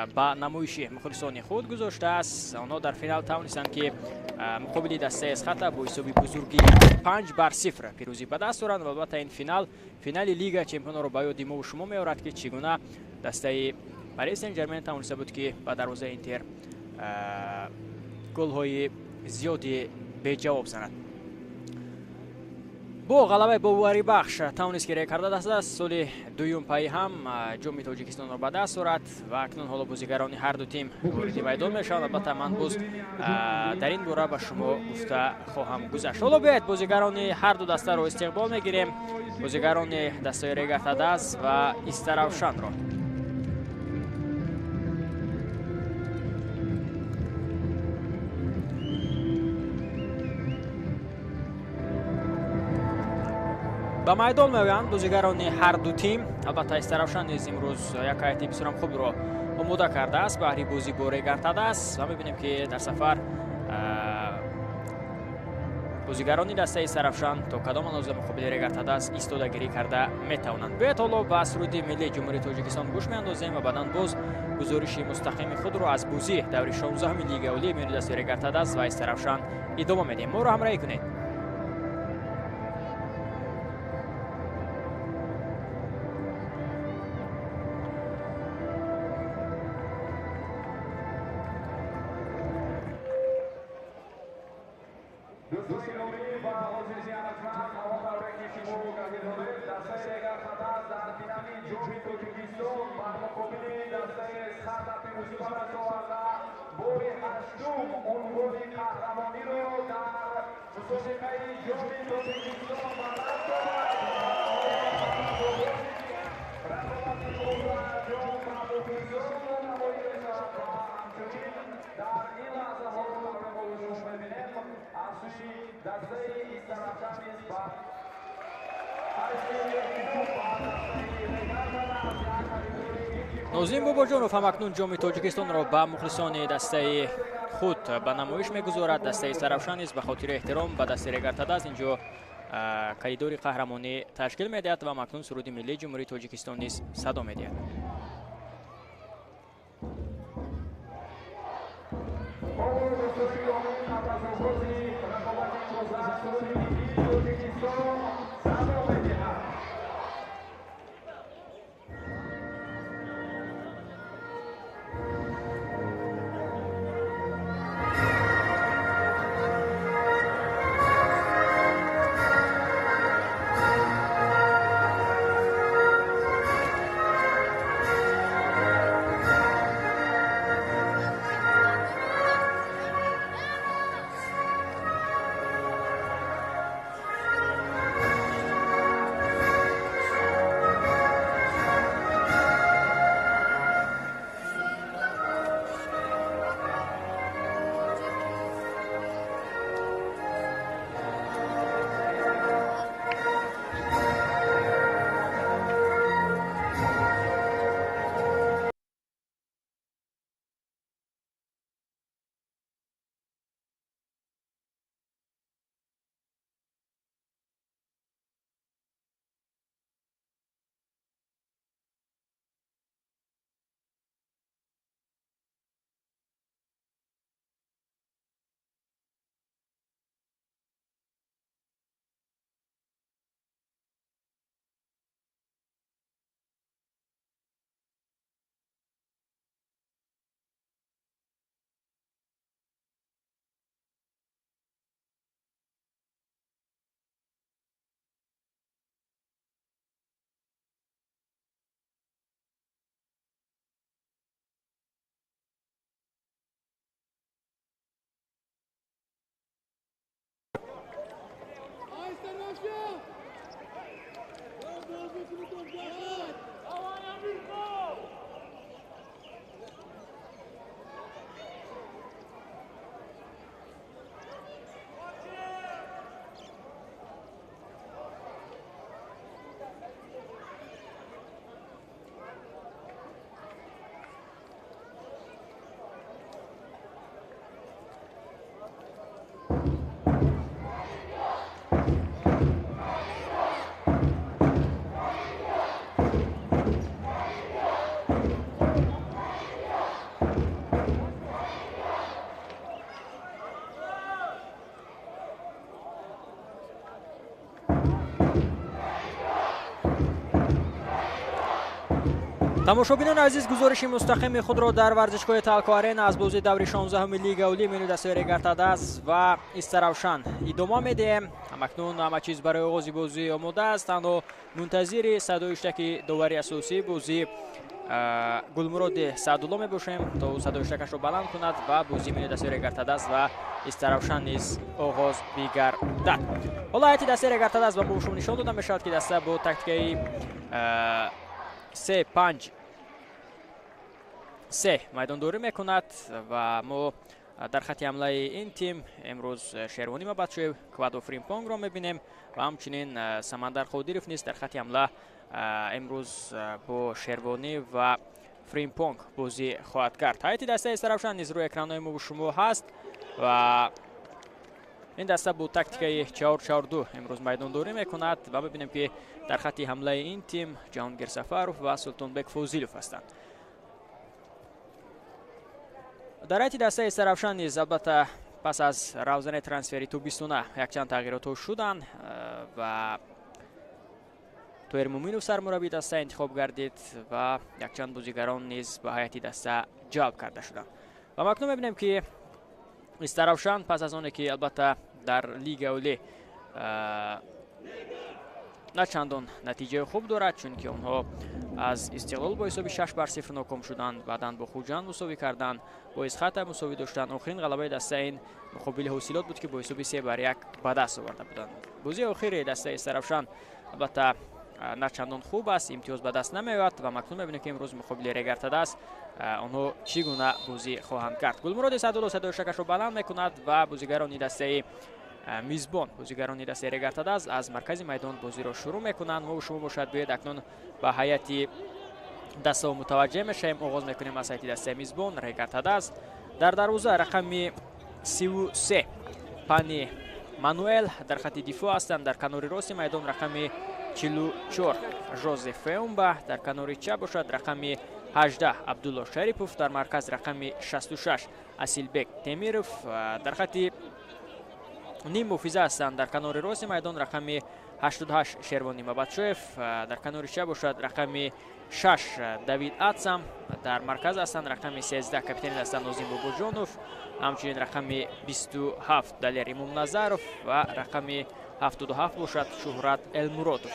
Ба намоиши мухлисони худ гузоштааст. Онҳо дар финал тавонистанд, ки муқобили дастаи Эсхата бо ҳисоби бузурги 5-0 пирӯзӣ ба даст оранд ва албатта ин финал, финали Лига Чемпионоро ба ёди мову шумо меорад, ки чӣ гуна дастаи Парис Сен Жермен тавониста буд, ки ба дарвозаи Интер голҳои зиёди беҷавоб занад. Бо ғалабаи боварибахш тавонист, ки Регар даст соли дуюм пайи ҳам ҷоми Тоҷикистонро ба даст орад ва акнун ҳоло бозигарони ҳар ду тим вориди майдон мешаванд. Албатта, ман боз дар ин бора ба шумо гуфта хоҳам гузашт. Ҳоло биёед, бозигарони ҳар ду дастаро истиқбол мегирем, бозигарони дастаи Регар-ТадАЗ ва Истаравшанро. Ба майдон меоянд бозигарони ҳар ду тим. Албатта, Истаравшан низ имрӯз як ҳайати бисёрам хубро омода кардааст баҳри бозӣ бо Регар-ТадАЗ ва мебинем, ки дар сафар бозигарони дастаи Истаравшан то кадом андоза муқобили Регар-ТадАЗ истодагирӣ карда метавонанд. Биёед, ҳоло ба суруди миллии Ҷумҳурии Тоҷикистон гӯш меандозем ва баъдан боз гузориши мустақими худро аз бозӣ даври 16-уми Лигаи Олии миёни дастаи Регар-ТадАЗ ва Истаравшан идома медиҳем. Моро ҳамроҳӣ кунед. Нозим Бобоҷонов ҳам акнун ҷоми Тоҷикистонро ба мухлисони дастаи худ ба намоиш мегузорад. Дастаи Истаравшан низ ба хотири эҳтиром ба дастаи Регар-ТадАЗ инҷо коридори қаҳрамонӣ ташкил медиҳад ва акнун суруди миллии Ҷумҳурии Тоҷикистон низ садо медиҳад. Тамошобинони азиз, гузориши мустақими худро дар варзишгоҳи Талко Арена аз бозии даври 16-уми Лигаи Олӣ миёни дастаи Регар-ТадАЗ ва Истаравшан идома медиҳем. Ҳамакнун ҳама чиз барои оғози бозӣ омода аст. Танҳо мунтазири садои иштаки довари асосии бозӣ Гулмуроди Саъдулло мебошем, то ӯ садои иштакашро баланд кунад ва бозии миёни дастаи Регар-ТадАЗ ва Истаравшан низ оғоз бигардад. Ҳоло ҳайати дастаи Регар-ТадАЗ ба шумо нишон дода мешавад, ки даста бо тактикаи 3-5-3 майдондорӣ мекунад ва мо дар хати ҳамлаи ин тим имрӯз Шервонӣ Мабадшоев, Квадо Фримпонгро мебинем ва ҳамчунин Самандар Қодиров низ дар хати ҳамла имрӯз бо Шервонӣ ва Фримпонг бозӣ хоҳад кард. Ҳайати дастаи Истаравшан низ рӯи экранҳои мо шумо ҳаст ва ин даста бо тактикаи 4-4-2 имрӯз майдондорӣ мекунад ва мебинем, ки дар хати ҳамлаи ин тим Ҷаҳонгир Сафаров ва Султонбек Фозилов ҳастанд. Дар ҳайати дастаи Истаравшан низ албатта пас аз равзани трансфери тобистона якчанд тағйиротҳо шуданд ва Тоҳир Муминов сармураббии даста интихоб гардид ва якчанд бозигарон низ ба ҳайати даста ҷалб карда шуданд. Ва макнун мебинем, ки Истаравшан пас аз оне ки албатта дар Лигаи Олӣ на чандон натиҷаи хуб дорад, чунки онҳо аз Истиқлол бо ҳисоби 6-0 ноком шуданд, баъдан бо Хуҷанд мусовӣ карданд, бо Исхата мусовӣ доштанд. Охирин ғалабаи даста ин муқобили Ҳосилот буд, ки бо ҳисоби 3-1 ба даст оварда буданд. Бозии охири дастаи Истаравшан албатта на чандон хуб аст, имтиёз ба даст намеояд ва макнун мебинем, ки имрӯз муқобили Регар-ТадАЗ онҳо чӣ гуна бозӣ хоҳанд кард. Гулмуроди Саъдулло садои шакашро баланд мекунад ва бозигарони дастаи мизбон, бозигарони дастаи Регар-ТадАЗ аз маркази майдон бозиро шурӯъ мекунанд. Мо шумо бошад, биёед акнун ба ҳайати дастаҳо мутаваҷҷеҳ мешавем. Оғоз мекунем аз ҳайати дастаи мизбон Регар-ТадАЗ. Дар дарвоза рақами 33 Пани Мануэл дар хати дифоъ ҳастанд. Дар канори рости майдон рақами 44 Жозе Феумба, дар канори чап бошад рақами 18 Абдулло Шарипов, дар марказ рақами 66 Асилбек Темиров, дар хати ним муҳофиза ҳастанд. Дар канори рости майдон рақами 88 Шервонӣ Мабадшоев, дар канори чап бошад рақами 6 Давид Атсам, дар марказ ҳастанд рақами 13 капитани даста Нозим Бобоҷонов, ҳамчунин рақами 27 Далер Имомназаров ва рақами 77 бошад Шуҳрат Элмуродов.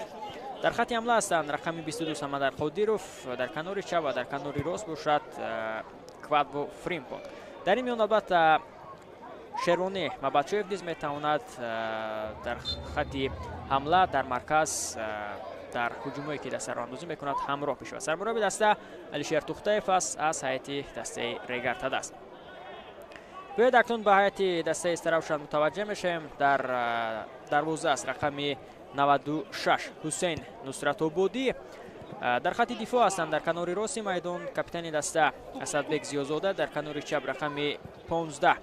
Дар хати ҳамла ҳастанд рақами 22 Самандар Қодиров, дар канори чап ва дар канори рост бошад Квадво Фримпон. Дар ин миён албатта Шервонӣ Мабадшоев низ метавонад дар хати ҳамла дар марказ дар ҳуҷумое ки даста роҳандозӣ мекунад ҳамроҳ бишавад. Сармурабби даста Алишер Тухтаев аст аз ҳайати дастаи Регар-ТадАЗ. Биёед акнун ба ҳайати дастаи Истаравшан мутаваҷҷеҳ мешавем. Дар дарвоза аст рақами 96 Ҳусейн Нусратободӣ. Дар хати дифоъ ҳастанд дар канори рости майдон капитани даста Асадбек Зиёзода, дар канори чап рақами 15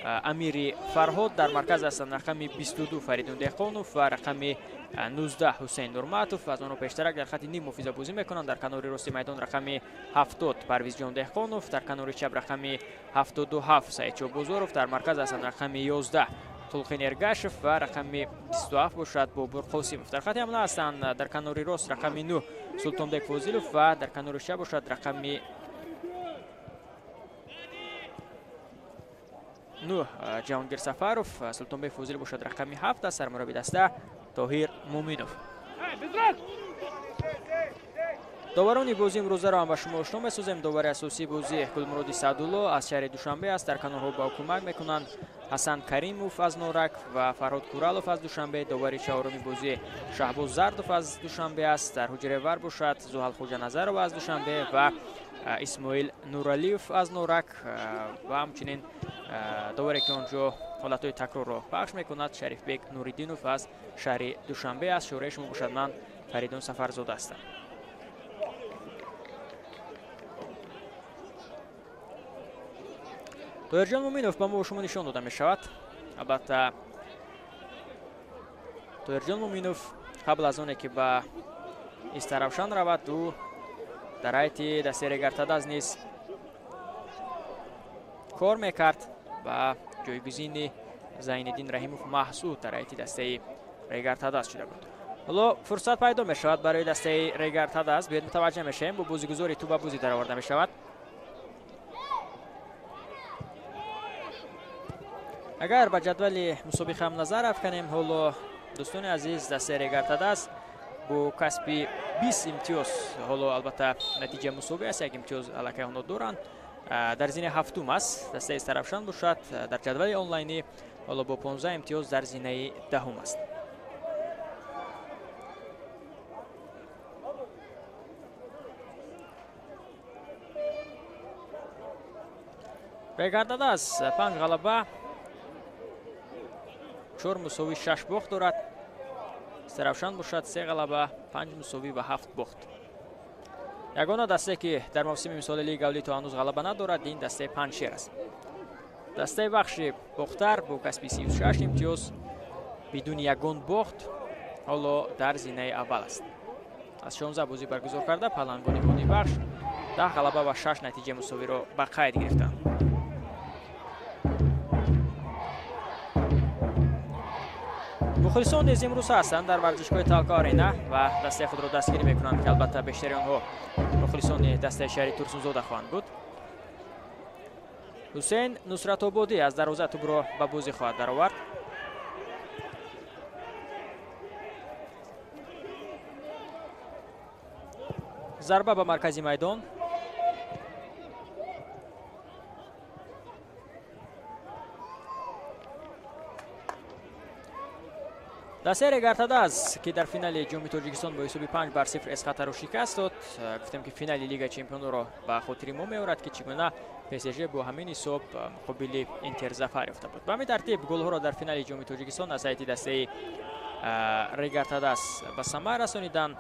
Амири Фарҳод, дар марказ ҳастанд рақами 22 Фаридун Деҳқонов ва рақами 19 Ҳусейн Нурматов. Аз онҳо пештарак дар хати ним муҳофиза бозӣ мекунанд. Дар канори рости майдон рақами 70 Парвизҷон Деҳқонов, дар канори чап рақами 77 Саидшо Бозоров, дар марказ ҳастанд рақами 11 Тулқин Эргашев ва рақами 27 бошад Бобур Қосимов. Дар хати ҳамла ҳастанд дар канори рост рақами 9 Султонбек Фозилов ва дар канори чап бошад рақами 9 Ҷаҳонгир Сафаров, Султонбек Фозилов бошад рақами 7 аст. Сармурабби даста Тоҳир Муминов. Доварони бозии имрӯзаро ҳам ба шумо ошно месозем. Довари асосии бозӣ Гулмуроди Саъдулло аз шаҳри Душанбе аст. Дар канорҳо ба ӯ кӯмак мекунанд Ҳасан Каримов аз Норак ва Фарҳод Куралов аз Душанбе. Довари чаҳоруми бозӣ Шаҳбоз Зардов аз Душанбе аст. Дар ҳуҷраи вар бошад Зуҳал Хоҷаназарова аз Душанбе ва Исмоил Нуралиев аз Норак ва ҳамчунин доваре ки он ҷо ҳолатҳои такрорро пахш мекунад Шарифбек Нуриддинов аз шаҳри Душанбе аст. Шӯраи шумо бошад, ман Фаридун Сафарзода ҳастам. Тоҳирҷон Муминов ба мо шумо нишон дода мешавад. Албатта Тоҳирҷон Муминов қабл аз оне ки ба Истаравшан равад, ӯ дар ҳайати дастаи Регар-ТадАЗ низ кор мекард ба ҷойгузини Зайниддин Раҳимов Маҳсуд дар ҳайати дастаи Регар-ТадАЗ шуда буд. Ҳоло фурсат пайдо мешавад барои дастаи Регар ТадАЗ. Биёед мутаваҷҷеҳ мешавем, бо бозигузори тӯб ба бозӣ дароварда мешавад. Агар ба ҷадвали мусобиқа ҳам назар афканем, ҳоло дӯстони азиз, дастаи Регар ТадАЗ бо касби 20 имтиёз, ҳоло албатта натиҷа мусовӣ аст, як имтиёз аллакай онҳо доранд, дар зинаи ҳафтум аст. Дастаи Истаравшан бошад дар ҷадвали онлайнӣ ҳоло бо 15 имтиёз дар зинаи даҳум аст. Регар ТадАЗ 5 ғалаба, 4 мусовӣ, 6 бохт дорад. Истаравшан бошад 3 ғалаба, 5 мусовӣ ва 7 бохт. Ягона дастае ки дар мавсими мисоли Лигаи Олӣ то ҳанӯз ғалаба надорад, ин дастаи Панҷшер аст. Дастаи Вахши Бохтар бо касби 36 имтиёз бидуни ягон бохт ҳоло дар зинаи аввал аст. Аз 16 бозӣ баргузор карда, палангони Водии Вахш 10 ғалаба ва 6 натиҷаи мусовиро ба қайд гирифтанд. Мухлисон низ имрӯз ҳастанд дар варзишгоҳи Талко Арена ва дастаи худро дастгирӣ мекунанд, ки албатта бештари онҳо мухлисони дастаи шаҳри Турсунзода хоҳанд буд. Ҳусейн Нусратободӣ аз дарвоза тӯбро ба бозӣ хоҳад даровард. Зарба ба маркази майдон. Дастаи Регар ТадАЗ, ки дар финали Ҷоми Тоҷикистон бо ҳисоби 5-0 Эсхатаро шикаст дод, гуфтем ки финали Лигаи Чемпионоро ба хотири мо меорад, ки чӣ гуна ПСЖ бо ҳамин ҳисоб муқобили Интер зафар ёфта буд. Ба ҳамин тартиб голҳоро дар финали Ҷоми Тоҷикистон аз ҳайати дастаи Регар ТадАЗ ба самар расониданд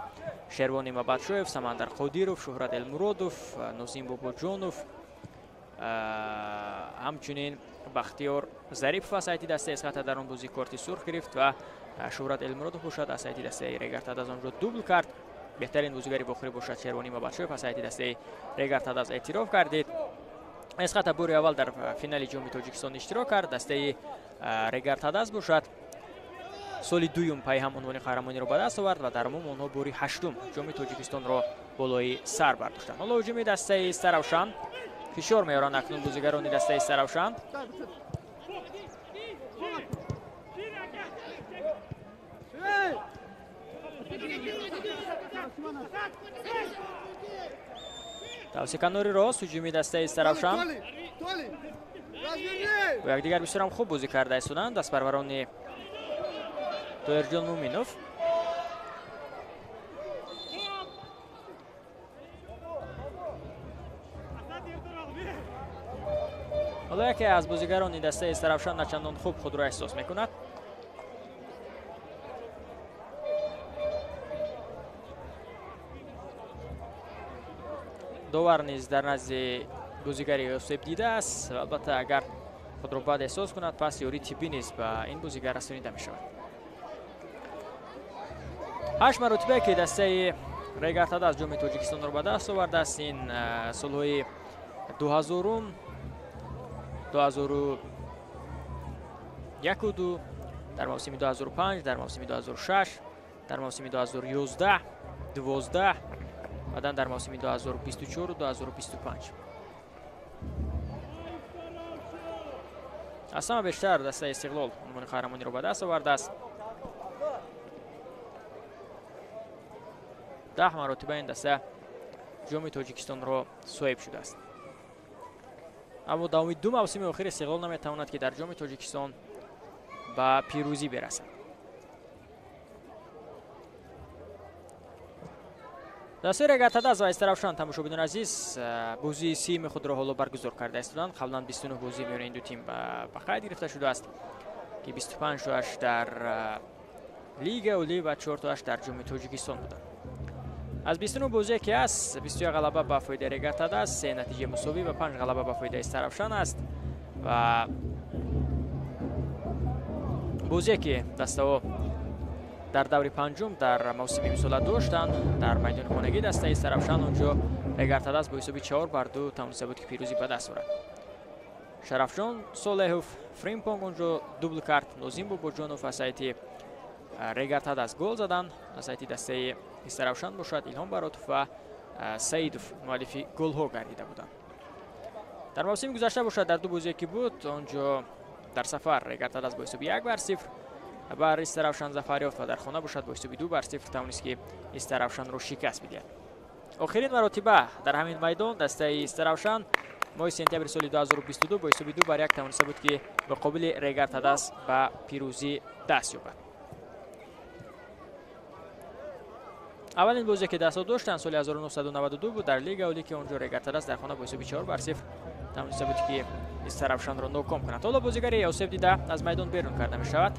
Шервони Мабадшоев, Самандар Қодиров, Шуҳрат Элмуродов, Нозим Бобоҷонов, ҳамчунин Бахтиёр Зарипов аз ҳайати дастаи Эсхата дар он бозӣ корти сурх гирифт ва Шуҳрат Элмуродов бошад аз ҳайати дастаи Регар ТадАЗ онҷо дубл кард. Беҳтарин бозигари бохирӣ бошад Шервони Мабадшоев аз ҳайати дастаи Регар ТадАЗ эътироф кардид. Эсхата бори аввал дар финали Ҷоми Тоҷикистон иштирок кард. Дастаи Регар ТадАЗ бошад соли дуюм пайҳам унвони қаҳрамониро ба даст овард ва дар умум онҳо бори ҳаштум Ҷоми Тоҷикистонро болои сар бардоштанд. Ҳоло ҳуҷуми дастаи Истаравшан фишор меоранд акнун бозигарони дастаи Истаравшан. Тавсиканори рост ҳуҷуми дастаи Истаравшан. Бо якдигар бисёрам хуб бозӣ карда истоданд дастпарварони Тоирҷон Муминов. Ҳоло яке аз бозигарони дастаи Истаравшан начандон хуб худро эҳсос мекунад. Довар низ дар назди бозигари осеб дидааст. Албатта агар худро бад эҳсос кунад, пас ёрии тиббӣ низ ба ин бозигар расонида мешавад. 8 маротиба ки дастаи Регар ТадАЗ Ҷоми Тоҷикистонро ба даст овардааст, ин солҳои 2000, 2001, дар мавсими 2005, дар мавсими 2006, дар мавсими 2011, 12, баъдан дар мавсими 2024, 2025. Аз ҳама бештар дастаи Истиқлол унвони қаҳрамониро ба даст овардааст. 10 маротиба ин даста Ҷоми Тоҷикистонро соҳиб шудааст. Аммо давоми ду мавсими охир Истиқлол наметавонад, ки дар Ҷоми Тоҷикистон ба пирӯзӣ берасад. Дастаи Регар ТадАЗ ва Истаравшан, тамошобинони азиз, бозии сиюми худро ҳоло баргузор карда истоданд. Қаблан 29 бозӣ миёни ин ду тим ба қайд гирифта шудааст, ки 25 тоаш дар Лигаи Олӣ ва 4 тоаш дар Ҷоми Тоҷикистон буданд. Аз 29 бозие ки аст, 21 ғалаба ба фоидаи Регар ТадАЗ, 3 натиҷаи мусовӣ ва 5 ғалаба ба фоидаи Истаравшан аст. Ва бозие ки дастаҳо дар даври панҷум дар мавсими имсола доштанд, дар майдони хонагии дастаи Истаравшан онҷо Регар ТадАЗ бо ҳисоби 4-2 тавониста буд, ки пирӯзӣ ба даст орад. Шарафҷон Солеҳов, Фримпонг онҷо дубл кард. Нозим Бобоҷонов аз ҳайати Регар-ТадАЗ гол заданд. Аз ҳайати дастаи Истаравшан бошад Илҳом Баротов ва Саидов муаллифи голҳо гардида буданд. Дар мавсими гузашта бошад дар ду бозие ки буд, он ҷо дар сафар Регар-ТадАЗ бо ҳисоби 1-0 бар Истаравшан зафар ёфт ва дар хона бошад бо ҳисоби 2-0 тавонист ки Истаравшанро шикаст бидиҳад. Охирин маротиба дар ҳамин майдон дастаи Истаравшан моҳи сентябри соли 2022 бо ҳисоби 2-1 тавониста буд ки муқобили Регар-ТадАЗ ба пирӯзӣ даст ёбад. Аввалин бозе ки дастҳо доштанд соли 1992 буд дар Лига Олӣ, ки он ҷо Регар-ТадАЗ дар хона бо ҳисоби 4-0 тавониста буд ки Истаравшанро ноком кунад. Ҳоло бозигари Осеб дида аз майдон берун карда мешавад.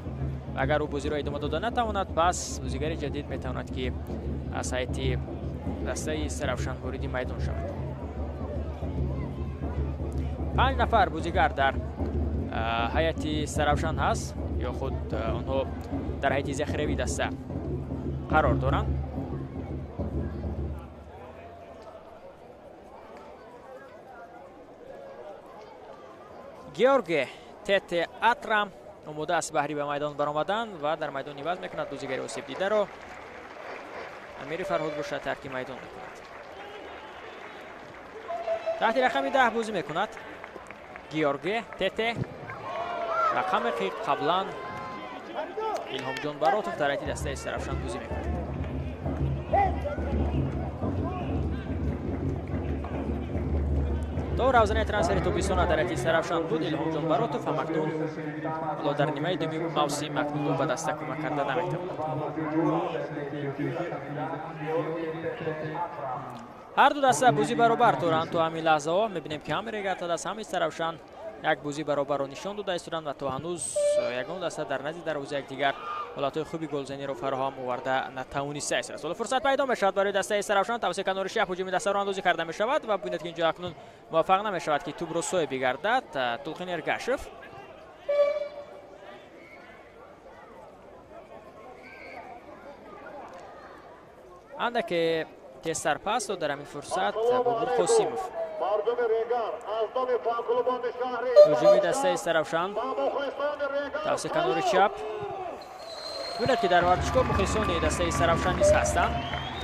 Агар ӯ бозиро идома дода натавонад, пас бозигари ҷадид метавонад ки аз ҳайати дастаи Истаравшан вориди майдон шавад. 5 нафар бозигар дар ҳайати Истаравшан ҳаст ё худ онҳо дар ҳайати захиравии даста қарор доранд. Георге Тете Атрам омода аст баҳри ба майдон баромадан ва дар майдон иваз мекунад бозигари осебдидаро. Амири Фарҳод бошад тарки майдон мекунад. Таҳти рақами 10 бозӣ мекунад Георге Тете, рақаме ки қаблан Илҳомҷон Баротов дар ҳайати дастаи Истаравшан бозӣ мекунад. То равзанаи трансфери тобистона дар ҳайати Истаравшан буд Илҳомҷон Баротов, ҳамакнун ҳоло дар нимаи дуюми мавсим акнун ӯ ба даста кӯмак карда наметавонад. Ҳар ду даста бозӣ баробар доранд то ҳамин лаҳзаҳо. Мебинем ки ҳам Регар-ТадАЗ, ҳам Истаравшан як бозӣ баробарро нишон дода истоданд ва то ҳанӯз ягон даста дар назди дарвозаи якдигар ҳолатҳои хуби голзаниро фароҳам оварда натавонистааст. Ҳоло фурсат пайдо мешавад барои дастаи Истаравшан. Тавассути канори чап ҳуҷуми дастаро андозӣ карда мешавад ва бубинед ки инҷо акнун муваффақ намешавад ки тӯбро соҳиб бигардад Тулқин Эргашев. Андаке тезтар пас дод дар ҳамин фурсат Бобур Қосимов. Ҳуҷуми дастаи Истаравшан тавассути канори чап. Бубинед ки дар варзишгоҳ мухлисони дастаи Истаравшан низ ҳастанд.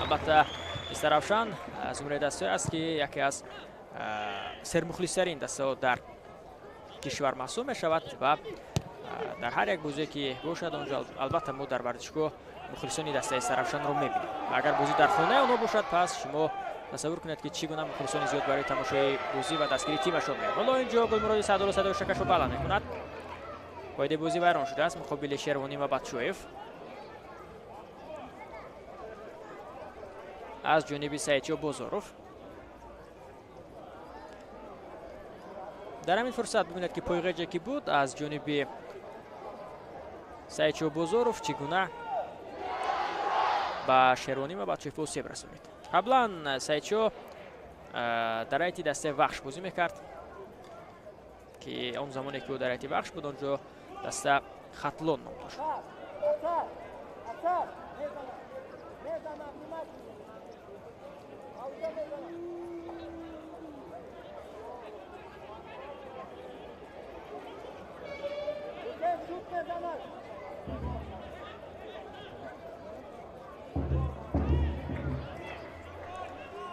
Албатта Истаравшан зумраи дастае аст ки яке аз сермухлистарин дастаҳо дар кишвар маҳсуб мешавад ва дар ҳар як бозие ки бошад он ҷо албатта мо дар варзишгоҳ мухлисони дастаи Истаравшанро мебинем. Ва агар бозӣ дар хонаи онҳо бошад, пас шумо тасаввур кунед ки чӣ гуна мухлисони зиёд барои тамошои бозӣ ва дастгирии тимашон меоянд. Ҳоло ин ҷо Гулмуроди Саъдулло садои шакашро баланд мекунад. Қоидаи бозӣ вайрон шудааст муқобили Шервонӣ ва Батшоев аз ҷониби Саидшо Бозоров. Дар ҳамин фурсат бибинед ки пойғеҷе ки буд аз ҷониби Саидшо Бозоров чӣ гуна ба Шервонӣ ва Батшоев осеб расонид. Қаблан Саидшо дар ҳайати дастаи Вахш бозӣ мекард ки он замоне ки ӯ дар ҳайати Вахш буд, он ҷо даста Хатлон ном дошт.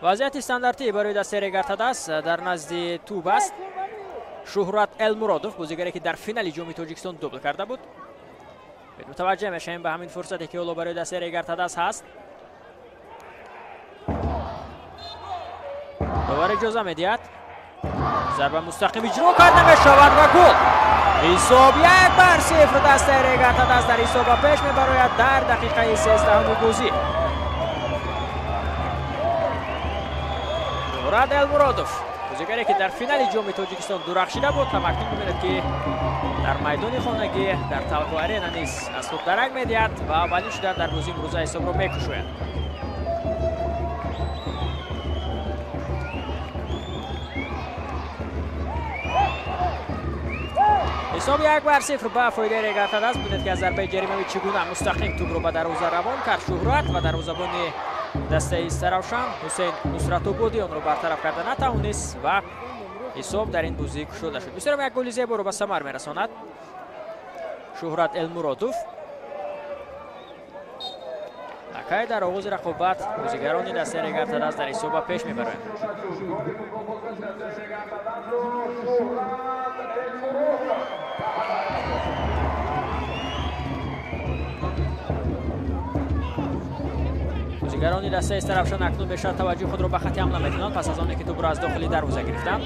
Вазъияти стандартӣ барои дастаи Регар-ТадАЗ дар назди тӯб аст. Шуҳрат Элмуродов, бозигаре ки дар финали ҷоми Тоҷикистон дубл карда буд. Мутаваҷҷеҳ мешавем ба ҳамин фурсате ки ҳоло барои дастаи Регар-ТадАЗ ҳаст. Довар иҷоза медиҳад. Зарба мустақим иҷро карда мешавад ва гол. Ҳисоб 1-0 дастаи Регар-ТадАЗ дар ҳисоб ба пеш мебарояд дар дақиқаи 13-уми бозӣ. Шуҳрат Элмуродов, бозигаре ки дар финали ҷоми Тоҷикистон дурахшида буд, ҳамакнун мебинед ки дар майдони хонагӣ дар Талко Арена низ аз худ дарак медиҳад ва аввалин шуда дар бозии имрӯза ҳисобро мекушояд. Ҳисоб 1-0 ба фоидаи Регар-ТадАЗ. Бубинед ки аз зарбаи ҷаримавӣ чӣ гуна мустақим тӯбро ба дарвоза равон кард Шуҳрат ва дарвозабони дастаи Истаравшан Ҳусейн Нусратободӣ онро бартараф карда натавонист ва ҳисоб дар ин бозӣ кушода шуд. Бисёрам як голи зеборо ба самар мерасонад Шуҳрат Элмуродов. Аллакай дар оғози рақобат бозигарони дастаи Регар-ТадАЗ дар ҳисоб ба пеш мебаранд. Бозигарони дастаи Истаравшан акнун бештар таваҷҷӯҳи худро ба хати ҳамла мекунанд пас аз оне ки тӯбро аз дохили дарвоза гирифтанд.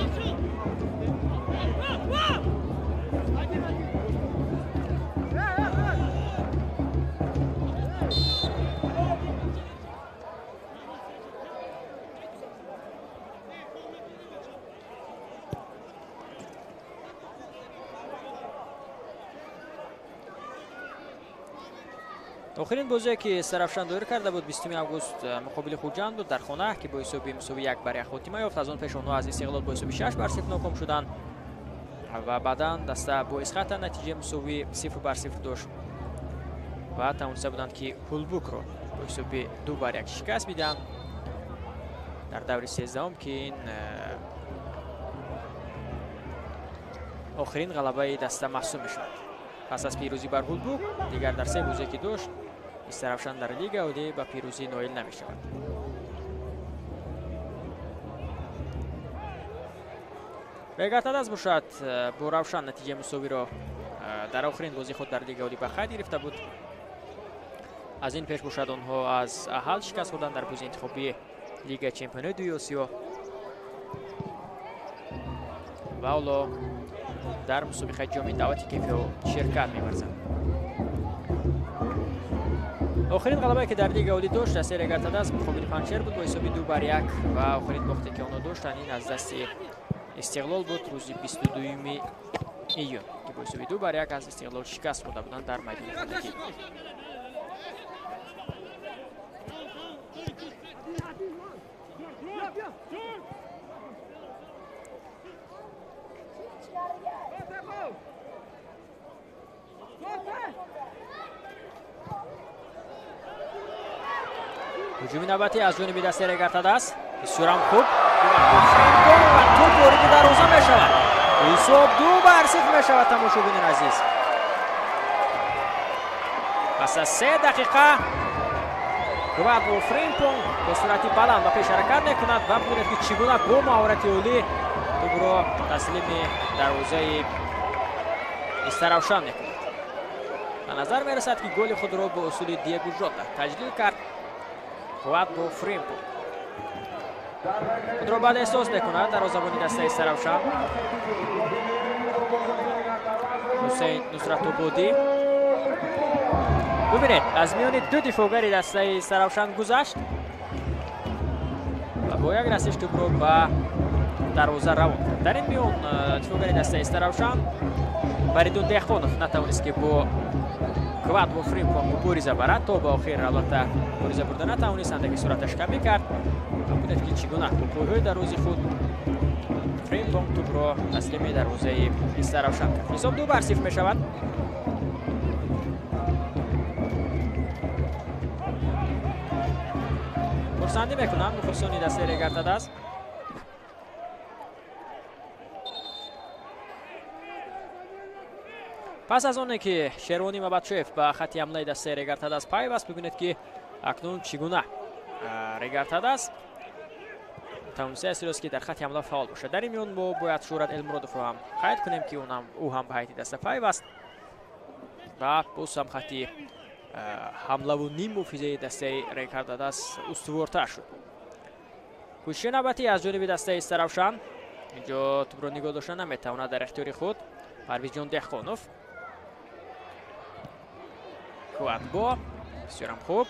Охирин бозие ки Истаравшан доир карда буд 20 август муқобили Хуҷанд буд дар хона, ки бо ҳисоби мусовӣ 1-1 хотима ёфт. Аз он пеш онҳо аз Истиқлол бо ҳисоби 6-0 ноком шуданд ва баъдан даста бо Исхата натиҷаи мусовӣ 0-0 дошт ва тавониста буданд, ки Ҳулбукро бо ҳисоби 2-1 шикаст бидиҳанд дар даври 13-ум, ки ин охирин ғалабаи даста маҳсуб мешавад. Пас аз пирӯзӣ бар Ҳулбук дигар дар се бозие ки дошт Истаравшан дар лига олӣ ба пирӯзӣ ноил намешавад. Регар-ТадАЗ бошад бо Равшан натиҷаи мусовиро дар охирин бозии худ дар лига олӣ ба қайд гирифта буд. Аз ин пеш бошад онҳо аз Аҳал шикаст хӯрданд дар бозии интихобии Лигаи чемпионои дуи Осиё ва ҳоло дар мусобиқаи ҷоми даъвати КФО ширкат меварзанд. Охирин ғалабае ки дар лига олӣ дошт дастаи Регар-ТадАЗ муқобили Панҷшер буд бо ҳисоби 2-1 ва охирин бохте ки онҳо доштанд ин аз дасти Истиқлол буд рӯзи 22 июн, ки бо ҳисоби 2-1 аз Истиқлол шикаст хӯрда буданд дар майдони хонагӣ. Ҳуҷуми навбатӣ аз ҷониби дастаи Регар-ТадАЗ бисёрам хуб ва тӯб вориди дарвоза мешавад. Ҳисоб 2-0 мешавад. Тамошобинони азиз, пас аз 3 дақиқа Квадво Фримпонг бо суръати баланд ба пеш ҳаракат мекунад ва бубинед, ки чӣ гуна бо маҳорати олӣ тӯбро таслими дарвозаи Истаравшан мекунад. Ба назар мерасад, ки голи худро бо усули Диего Жота таҷлил кард. Квадво Фримпонг худро баъд эҳсос мекунад дарвозабони дастаи Истаравшан Ҳусейн Нусратободӣ. Бубинед, аз миёни ду дифоъгари дастаи Истаравшан гузашт ва бо як расиш тӯбро ба дарвоза равон кард. Дар ин миён дифоъгари дастаи Истаравшан Фаридун Деҳқонов натавонист, ки бо Квадво Фримпонг мубориза барад. То ба охир албатта мубориза бурда натавонист, андаки суръаташ камӣ кард. Бубинед, ки чӣ гуна бо пойҳои дарози худ Фримпонг тӯбро таслими дарвозаи Истаравшан кард. Ҳисоб 2-0 мешавад. Хурсандӣ мекунанд мухлисони дастаи Регар-ТадАЗ. Пас аз оне ки Шервони Мабатшоев ба хати ҳамлаи дастаи Регар-ТадАЗ пайваст, бибинед, ки акнун чӣ гуна Регар-ТадАЗ тавонистааст, ки дар хати ҳамла фаъол бошад. Дар ин миён мо бояд Шӯҳрат Элмуродовро ҳам қайд кунем, ки ӯ ҳам ба ҳайати даста пайваст ва боз ҳам хати ҳамлаву ниммуҳофизаи дастаи Регар-ТадАЗ устувортар шуд. Кӯшиши навбатӣ аз ҷониби дастаи Истаравшан. Инҷо тӯбро нигоҳ дошта наметавонад дар ихтиёри худ Парвизҷон Деҳқонов. Квадбо бисёрам хуб.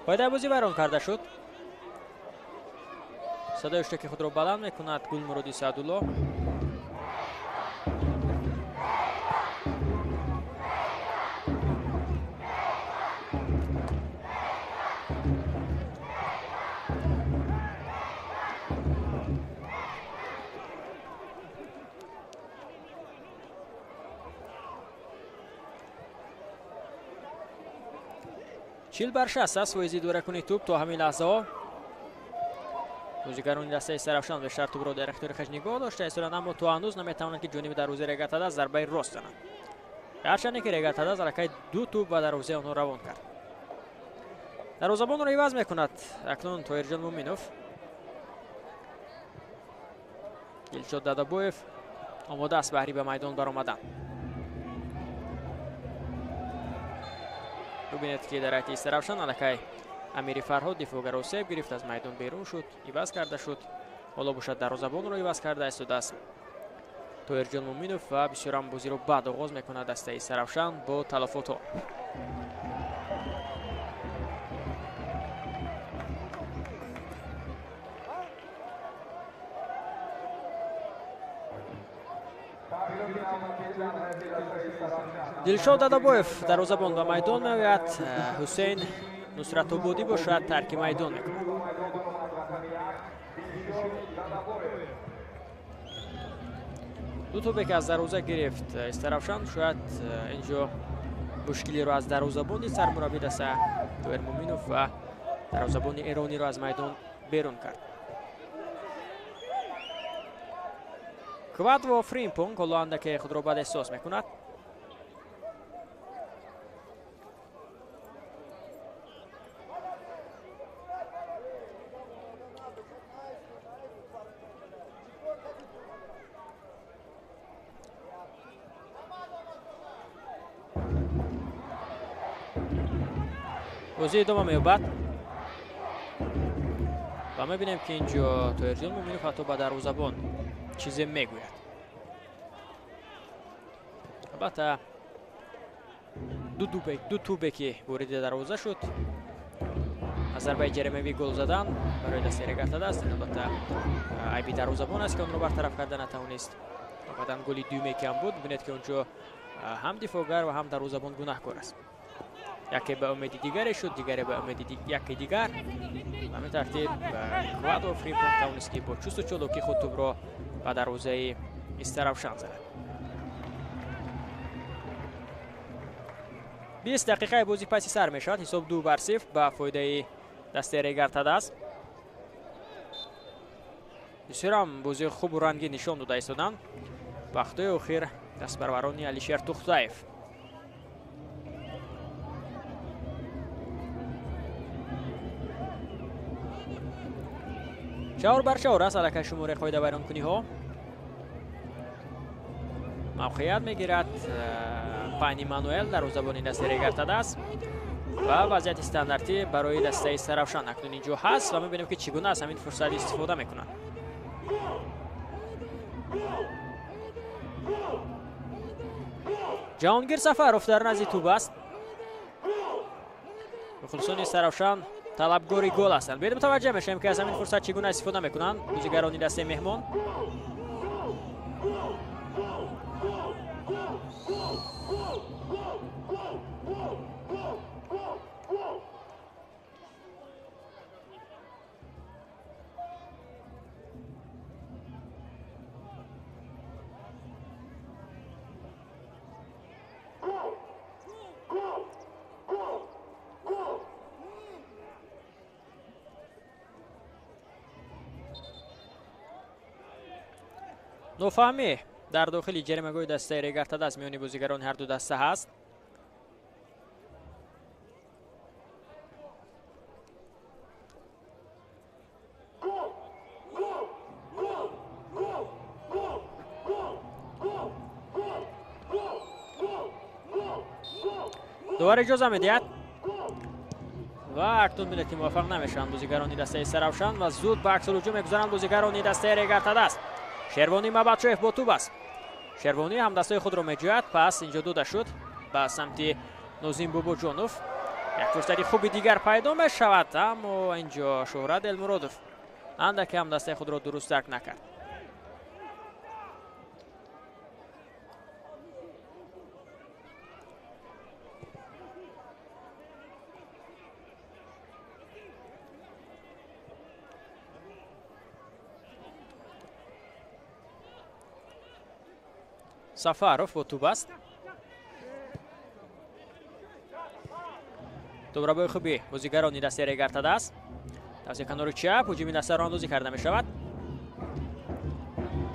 Қоидаи бозӣ вайрон карда шуд. Садои ҳуштаки худро баланд мекунад Гулмуроди Саъдулло. 40% аст фоизи идоракунии тӯб то ҳамин лаҳзаҳо. Бозигарони дастаи Истаравшан бештар тӯбро дар ихтиёри хеш нигоҳ дошта истоданд, аммо то ҳанӯз наметавонанд, ки ҷониби дарвозаи Регар-ТадАЗ зарбаи рост зананд. Ҳарчанде ки Регар-ТадАЗ аллакай 2 тӯб ба дарвозаи онҳо равон кард. Дарвозабонро иваз мекунад акнун Тоҳирҷон Муминов. Дилшод Дадабоев омода аст баҳри ба майдон баромадан. Бубинед, ки дар ҳайати Истаравшан аллакай Амири Фарҳод дифоъгаро себ гирифт, аз майдон берун шуд, иваз карда шуд. Ҳоло бошад дарвозабонро иваз карда истодааст Тоҳирҷон Муминов ва бисёрам бозиро баъд оғоз мекунад дастаи Истаравшан бо талафотҳо. Дилшод Дадабоев дарвозабон ба майдон меояд. Ҳусейн Нусратободӣ бошад тарки майдон мекунад. Ду тӯбе ки аз дарвоза гирифт Истаравшан, шояд инҷо мушкилиро аз дарвозабони сармурабби даста Тоҳир Муминов ва дарвозабони эрониро аз майдон берун кард. Квадво Фримпонг ҳоло андаке худро бад эҳсос мекунад. Бозӣ идома меёбад ва мебинем, ки инҷо Тоҳирҷон Муминов ҳатто ба дарвозабон чизе мегӯяд. Албатта ду тӯбе ки вориди дарвоза шуд аз зарбаи ҷаримавӣ гол задан барои дастаи Регар-ТадАЗ. Албатта айби дарвозабон аст, ки онро бартараф карда натавонист. Баъдан голи дуюме ки ҳам буд, бибинед, ки онҷо ҳам дифоъгар ва ҳам дарвозабон гунаҳкор аст. Яке ба умеди дигаре шуд, дигаре ба умеди яке дигар. Ба ҳамин тартиб Квадо Фримпонг тавонист, ки бо чусту чолокӣ худ тӯбро ба дарвозаи Истаравшан занад. 20 дақиқаи бозӣ паси сар мешавад. Ҳисоб 2-0 ба фоидаи дастаи Регар-ТадАЗ. Бисёрам бозии хубу рангин нишон дода истоданд вақтҳои охир дастпарварони Алишер Тухтаев. 4-4 аст аллакай шумораи қоидавайронкуниҳо. Мавқеият мегирад Пани Мануэл дарвозабони дастаи Регар-ТадАЗ ва вазъияти стандартӣ барои дастаи Истаравшан акнун инҷо ҳаст ва мебинем, ки чӣ гуна аз ҳамин фурсат истифода мекунанд. Ҷаҳонгир Сафаров дар назди тӯб аст. Мухлисони Истаравшан талабгори гол ҳастанд. Биёед мутаваҷҷеҳ мешавем, ки аз ҳамин фурсат чӣ гуна истифода мекунанд бозигарони дастаи меҳмон. Нофаҳмӣ дар дохили ҷаримагоҳи дастаи Регар-ТадАЗ миёни бозигарони ҳар ду даста ҳаст. Довар иҷоза медиҳад ва акнун бинед, ки муваффақ намешаванд бозигарони дастаи Истаравшан ва зуд ба аксулҳуҷум мегузаранд бозигарони дастаи Регар-ТадАЗ. Шервонӣ Мабатшоев бо тӯб аст. Шервонӣ ҳамдастаи худро меҷӯяд, пас инҷо дода шуд ба самти Нозим Бобоҷонов. Як фурсати хуби дигар пайдо мешавад, аммо инҷо Шӯҳрат Элмуродов андаке ҳамдастаи худро дуруст дарк накард. Сафаров бо тӯб аст. Тӯбрабои хуби бозигарони дастаи Регар-ТадАЗ. Тавассути канори чап ҳуҷуми даста роҳандозӣ карда мешавад.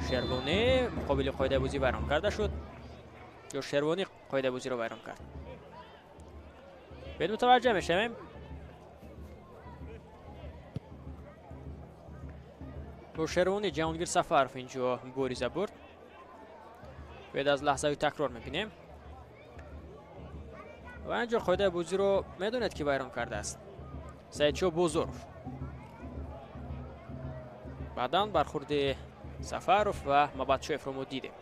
Шервонӣ муқобили қоидаи бозӣ вайрон карда шуд. Ё Шервонӣ қоидаи бозиро вайрон кард. Бед мутаваҷҷеҳ мешавем. Бо Шервонӣ Ҷаҳонгир Сафаров инҷо мубориза бурд. Бед аз лаҳзаи такрор мебинем. Ва инҷо қоидаи бозиро медонед ки вайрон кардааст. Саидшо Бозоров. Баъдан бархурди Сафаров ва Мабатшоевро мо дидем.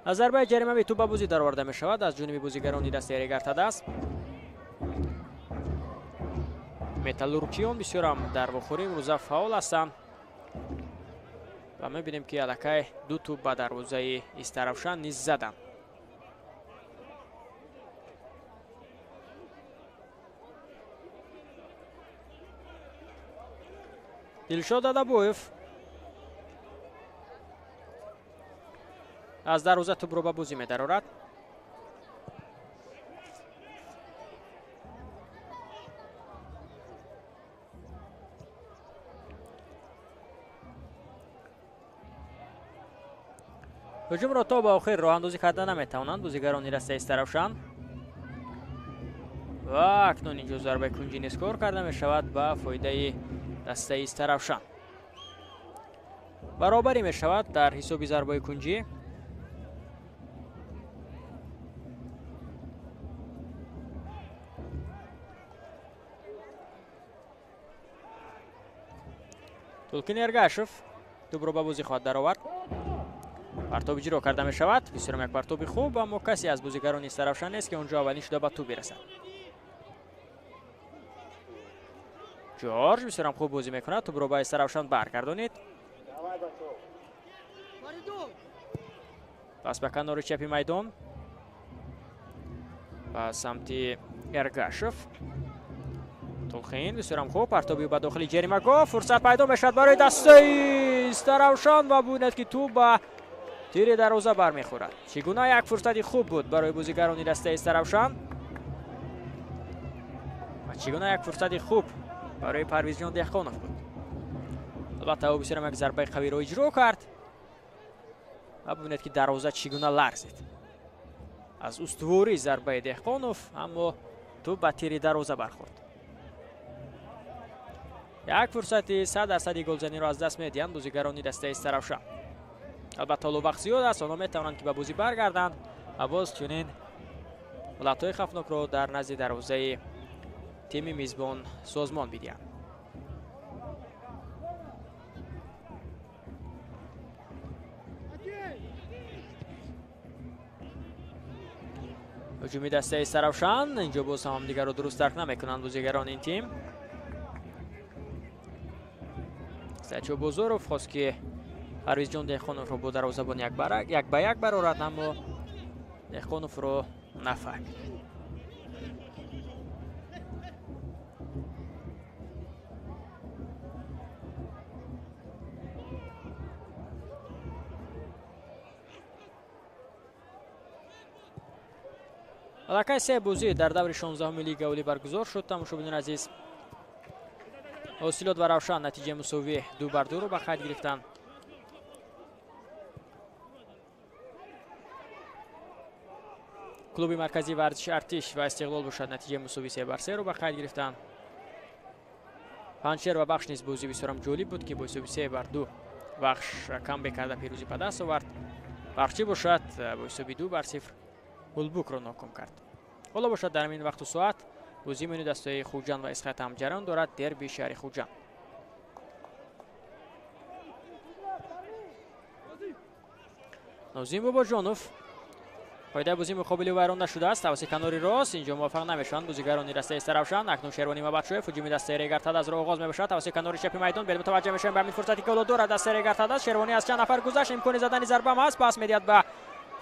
Аз зарбаи ҷаримавӣ тӯб ба бозӣ дароварда мешавад аз ҷониби бозигарони дастаи Регар-ТадАЗ. Металлургчиён бисёрам дар вохӯрӣ имрӯза фаъол ҳастанд ва мебинем ки аллакай ду тӯб ба дарвозаи Истаравшан низ заданд. Дилшод Адабоев аз дарвоза тӯбро ба бозӣ медарорад. Ҳуҷумро то ба охир роҳандозӣ карда наметавонанд бозигарони дастаи Истаравшан. Ва акнун инҷо зарбаи кунҷӣ низ кор карда мешавад ба фоидаи дастаи Истаравшан. Баробарӣ мешавад дар ҳисоби зарбаи кунҷӣ. Тулкин Эргашев тӯбро ба бозӣ хоҳад даровард. Партоб иҷро карда мешавад. Бисёрам як партоби хуб, аммо касе аз бозигарони Истаравшан нест ки онҷо аввалин шуда ба тӯб бирасад. Ҷорҷ бисёрам хуб бозӣ мекунад. Тӯбро ба Истаравшан баргардонид. Пас ба канори чапи майдон ба самти Эргашев. Тулхин бисёрам хуб партоби ба дохили ҷаримагоҳ. Фурсат пайдо мешавад барои дастаи Истаравшан ва бубинед ки тӯб ба тири дарвоза бармехӯрад. Чӣ гуна як фурсати хуб буд барои бозигарони дастаи Истаравшан ва чӣ гуна як фурсати хуб барои Парвизҷон Деҳқонов буд. Албатта ӯ бисёрам як зарбаи қавиро иҷро кард ва бубинед ки дарвоза чӣ гуна ларзид аз устувории зарбаи Деҳқонов, аммо тӯб ба тири дарвоза бархӯрд. Як фурсати 100% голзаниро аз даст медиҳанд бозигарони дастаи Истаравшан. Албатта ҳоло вақт зиёд аст, онҳо метавонанд ки ба бозӣ баргарданд ва боз чунин ҳолатҳои хавфнокро дар назди дарвозаи тими мизбон созмон бидиҳанд. Ҳуҷуми дастаи Истаравшан инҷо боз ҳам ҳамдигарро дуруст дарк намекунанд бозигарони ин тим. Саидшо Бозоров хост ки Парвизҷон Деҳқоновро бо дарвозабон як ба як барорад, аммо Деҳқоновро нафаҳмид. Аллакай се бозӣ дар даври 16-уми лига олӣ баргузор шуд. Тамошобинони азиз, Ҳосилот ва Равшан натиҷаи мусовӣ 2-2 ба қайд гирифтанд. Клуби марказии варзиши Артиш ва Истиқлол бошад натиҷаи мусовӣ 3-3 ба қайд гирифтанд. Панҷшер ва Бахш низ бозӣ бисёрам ҷолиб буд ки бо ҳисоби 3-2 Бахш камбек карда пирӯзӣ ба даст овард. Бахшчӣ бошад бо ҳисоби 2-0 Ҳулбукро ноком кард. Ҳоло бошад дар ҳамин вақту соат бозии миёни дастаи Хуҷанд ва Исхат ҳам ҷараён дорад. Дерби шаҳри Хуҷанд. Нозим Бобоҷонов қоидаи бозӣ муқобили вайрон нашудааст. Тавассути канори рост инҷо муваффақ намешаванд бозигарони дастаи Истаравшан. Акнун Шервонӣ Мабатшоев ҳуҷуми дастаи Регар-ТадАЗро оғоз мебошад. Тавассути канори чапи майдон бел мутаваҷҷеҳ мешавем ба ҳамин фурсате ки ҳоло дорад дастаи Регар-ТадАЗ. Шервонӣ аз чанд нафар гузашт, имкони задани зарба ҳам ҳаст, пас медиҳад ба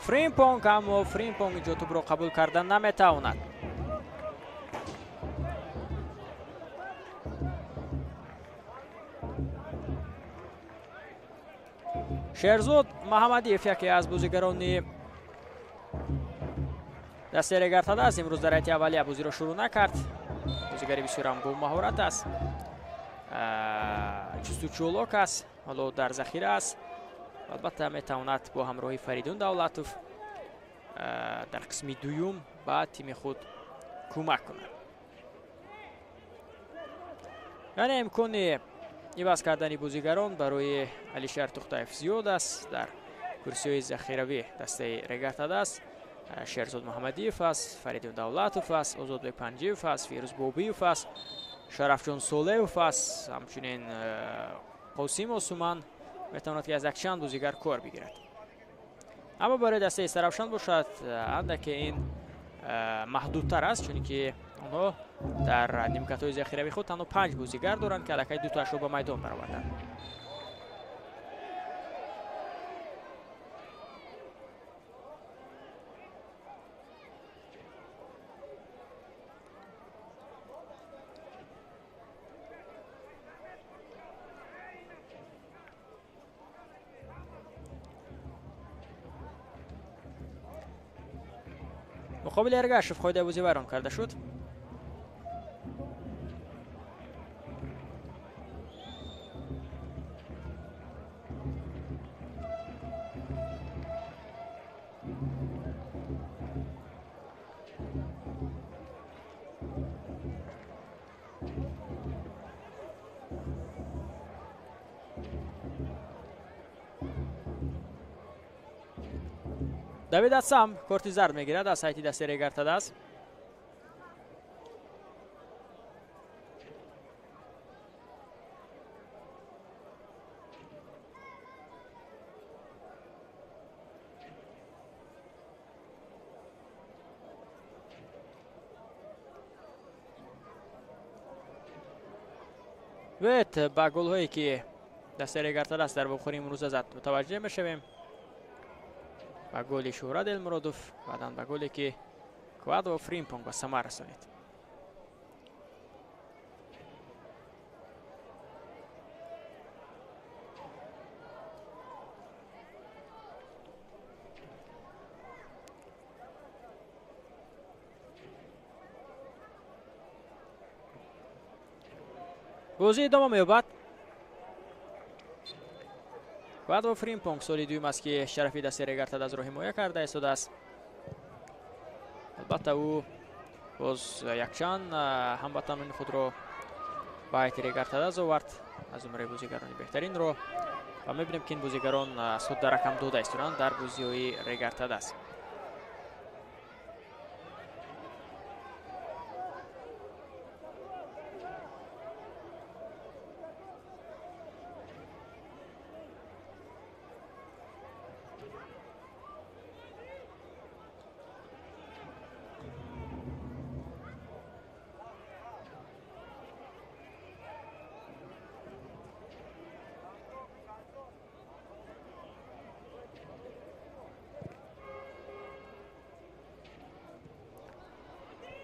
Фримпонг, аммо Фримпонг инҷо тӯбро қабул карда наметавонад. Шерзод Маҳамадиев яке аз бозигарони Дастаи Регар-ТадАЗ имрӯз дар ҳайати аввалия бозиро шурӯъ накард. Бозигари бисёр ҳам бомаҳорат аст, чусту чолок аст, ҳоло дар захира аст. Албатта метавонад бо ҳамроҳи Фаридун Давлатов дар қисми дуюм ба тими худ кӯмак кунад. Яъне имкони иваз кардани бозигарон барои Алишер Тухтаев зиёд аст. Дар курсиҳои захиравӣ дастаи Регар-ТадАЗ Шерзод Муҳаммадиев аст, Фаридун Давлатов аст, Озодбек Панҷиев аст, Фирӯз Бобиев аст, Шарафҷон Солеев аст, ҳамчунин Қосим Осуман метавонад ки аз якчанд бозигар кор бигирад. Аммо барои дастаи Истаравшан бошад, андаке ин маҳдудтар аст, чунки онҳо дар нимкатҳои захиравии худ танҳо 5 бозигар доранд, ки аллакай дутоашро ба майдон бароварданд. Муқобили Эргашев қоидаи бозӣ вайрон карда шуд. Давид Асам корти зард мегирад аз ҳайати дастаи Регар-ТадАЗ. Биёед ба голҳое ки дастаи Регар-ТадАЗ дар вохӯрии имрӯза зад мутаваҷҷеҳ мешавем. Ба голи Шӯҳрат Элмуродов, баъдан ба голе ки Квадо Фримпонг ба самар расонид. Бозӣ идома меёбад. Квадо Фримпонг соли дуюм аст ки шарафи дастаи Регар-ТадАЗро ҳимоя карда истодааст. Албатта ӯ боз якчанд ҳамватанони худро ба ҳайати Регар-ТадАЗ овард, аз умраи бозигарони беҳтаринро, ва мебинем ки ин бозигарон аз худ даракам дода истоданд дар бозиҳои Регар-ТадАЗ.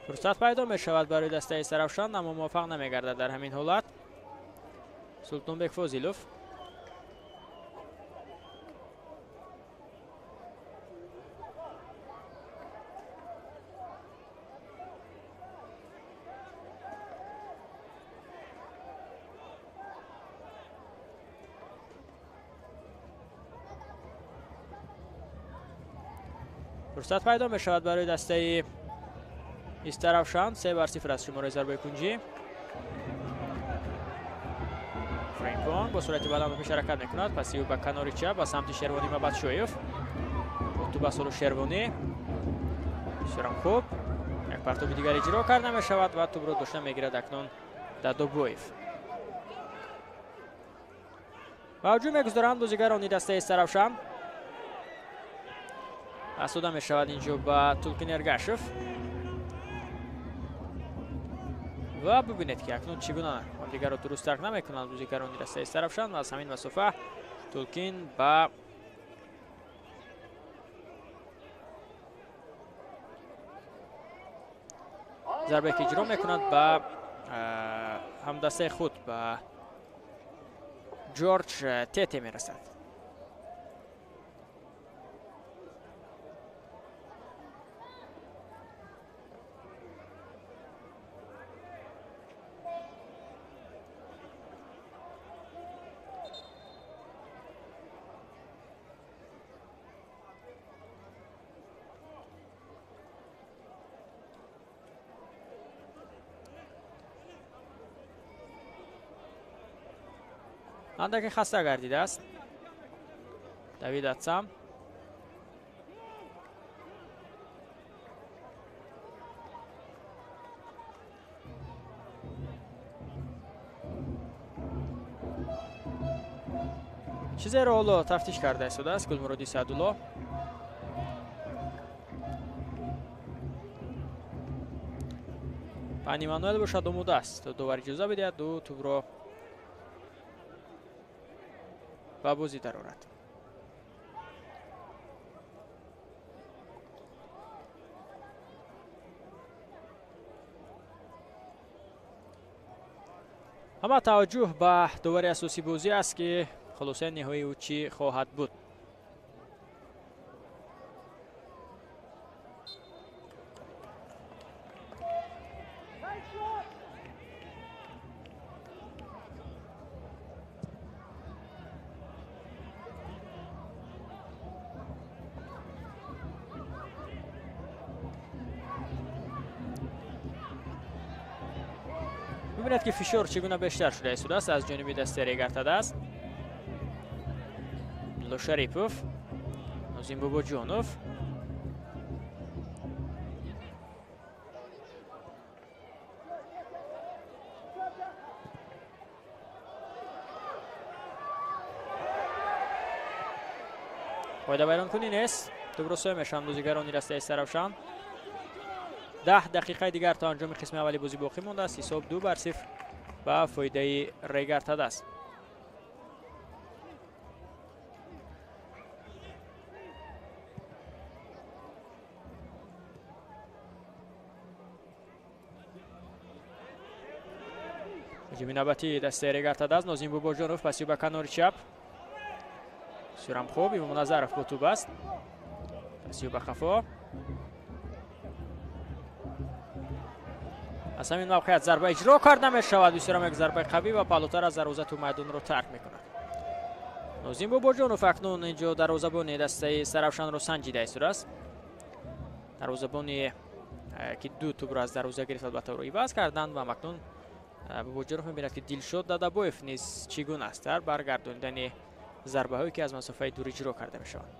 Фурсат пайдо мешавад барои дастаи Истаравшан, аммо муваффақ намегардад дар ҳамин ҳолат. Султонбек Фозилов фурсат пайдо мешавад барои дастаи Истаравшан. 3-0 аз шумораи зарбаи кунҷӣ. Фримпонг бо суръати баланд ба пеш ҳаракат мекунад. Паси ӯ ба канори чап ба самти Шервонӣ Мабадшоев. Бо туп аз Шервонӣ. Бисёрам хуб. Як партоби дигар иҷро карда мешавад ва тупро дошта мегирад акнун Дадобоев. Ба ҳуҷум мегузоранд бозигарони дастаи Истаравшан. Асода мешавад инҷо ба Тулкин Эргашев. Ва бибинед ки акнун чӣ гуна ҳамдигарро дуруст дарк намекунанд бозигарони дастаи Истаравшан ва аз ҳамин масофа Тулкин ба зарбае ки иҷро мекунад ба ҳамдастаи худ ба Ҷорҷ Тете мерасад. Андаке хаста гардидааст Давид Атсам. Чизеро ҳоло тафтиш карда истодааст Гулмуроди Саъдулло. Пани Мануэл бошад омода аст, то довар иҷоза бидиҳад, ду тӯбро ба бозӣ дарорад. Ҳама таваҷҷӯҳ ба довари асосии бозӣ аст, ки хулосаи ниҳоии ӯ чӣ хоҳад буд. Бибинед, ки фишор чӣ гуна бештар шуда истодааст аз ҷониби дастаи Регар-ТадАЗ. Абдулло Шарипов, Нозим Бобоҷонов. Қоидавайронкунӣ нест. Тӯбро соя мешаванд бозигарони дастаи Саравшан. 10 дақиқаи дигар то анҷоми қисми аввали бозӣ боқӣ мондааст. Ҳисоб 2-0 ба фоидаи Регар-ТадАЗ. Ҳуҷуми навбатии дастаи Регар-ТадАЗ. Нозим Бобоҷонов пасиё ба канори чап. Бисёрам хуб, Имомназаров бо тӯб аст. Пасиё ба қафо. Аз ҳамин мавқеият зарба иҷро карда мешавад. Бисёрам як зарбаи қавӣ ва паҳлӯтар аз дарвоза тӯб майдонро тарк мекунад. Нозим Бобоҷонов акнун инҷо дарвозабони дастаи Саравшанро санҷида истодааст. Дарвозабоне ки ду тӯбро аз дарвоза гирифт, албатта ӯро иваз карданд ва акнун Бобоҷонов мебинад, ки Дилшод Дадабоев низ чӣ гуна аст дар баргардонидани зарбаҳое, ки аз масофаи дур иҷро карда мешаванд.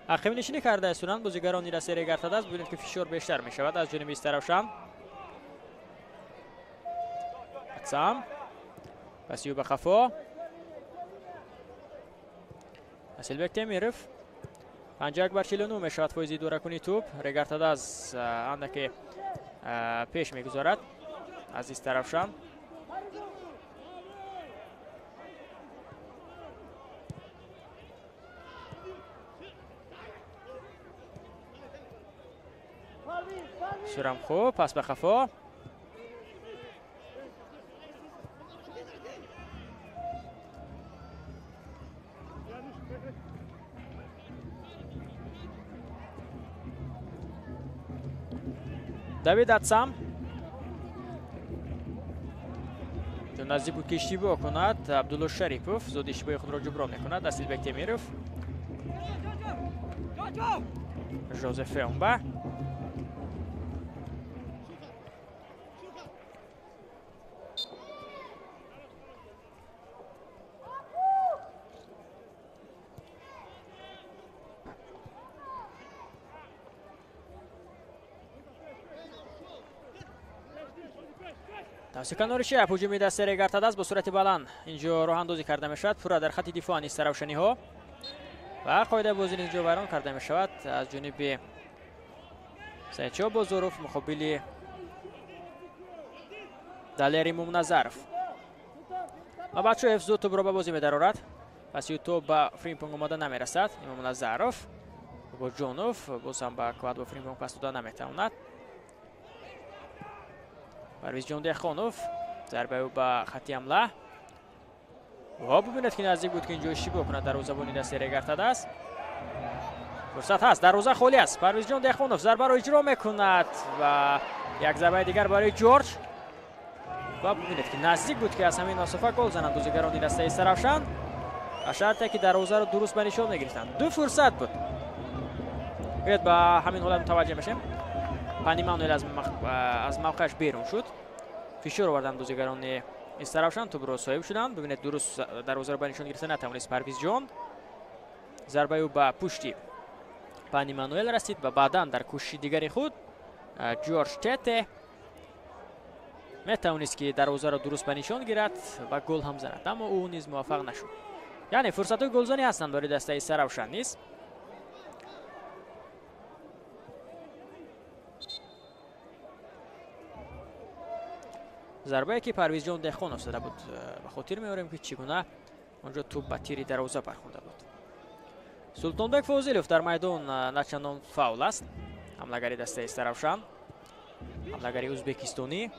Ақибнишинӣ карда истоданд бозигарони дастаи Регар-ТадАЗ. Бибинед, ки фишор бештар мешавад аз ҷониби Истаравшан. Атсам пасиё ба қафо. Асилбек Темиров. 51-49 мешавад фоизи идоракунии тӯб. Регар-ТадАЗ андаке пеш мегузорад аз Истаравшан. Бисёрам хуб, пас ба қафо. Давид Атсам наздик буд, ки иштибоҳ кунад. Абдулло Шарипов зуд иштибоҳи худро ҷуброн мекунад. Асилбек Темиров, Жозеф Феумба. Канори чап ҳуҷуми дастаи Регар-ТадАЗ бо суръати баланд инҷо роҳандозӣ карда мешавад. Пурра дар хати дифоъ низ Саравшаниҳо ва қоидаи бозӣ инҷо вайрон карда мешавад аз ҷониби Саидшоҳ Бозоров муқобили Далер Имомназаров. Ва Бачоев зуд тӯбро ба бозӣ медарорад. Паси тӯб ба Фримпонг омода намерасад. Имомназаров, Бобоҷонов боз ҳам ба Квадбо Фримпонг пас дода наметавонад. Парвизҷон Деҳқонов зарбаи ӯ ба хати ҳамла. Ва бубинед, ки наздик буд, ки инҷо иштибоҳ кунад дарвозабони дастаи Регар-ТадАЗ. Фурсат ҳаст, дарвоза холӣ аст. Парвизҷон Деҳқонов зарбаро иҷро мекунад ва як зарбаи дигар барои Ҷорҷ. Ва бибинед, ки наздик буд, ки аз ҳамин масофа гол зананд бозигарони дастаи Истаравшан, ба шарте ки дарвозаро дуруст ба нишон мегирифтанд. Ду фурсат буд. Биёед ба ҳамин ҳолат мутаваҷҷеҳ мешем. Пани Мануэл аз мавқеаш берун шуд. Фишор оварданд бозигарони Истаравшан, тӯбро соҳиб шуданд. Бибинед, дуруст дарвозаро ба нишон гирифта натавонист Парвизҷон. Зарбаи ӯ ба пушти Пани Мануэл расид ва баъдан дар кӯшиши дигари худ Ҷорҷ Тете метавонист, ки дарвозаро дуруст ба нишон гирад ва гол ҳам занад, аммо ӯ низ муваффақ нашуд. Яъне фурсатҳои голзанӣ ҳастанд барои дастаи Истаравшан низ. Зарбае ки Парвизҷон Деҳқонов зада буд, ба хотир меорем, ки чӣ гуна онҷо тӯб ба тири дарвоза бархӯрда буд. Султонбек Фозилов дар майдон начандон фаул аст. Ҳамлагари дастаи Истаравшан, ҳамлагари ӯзбекистонӣ.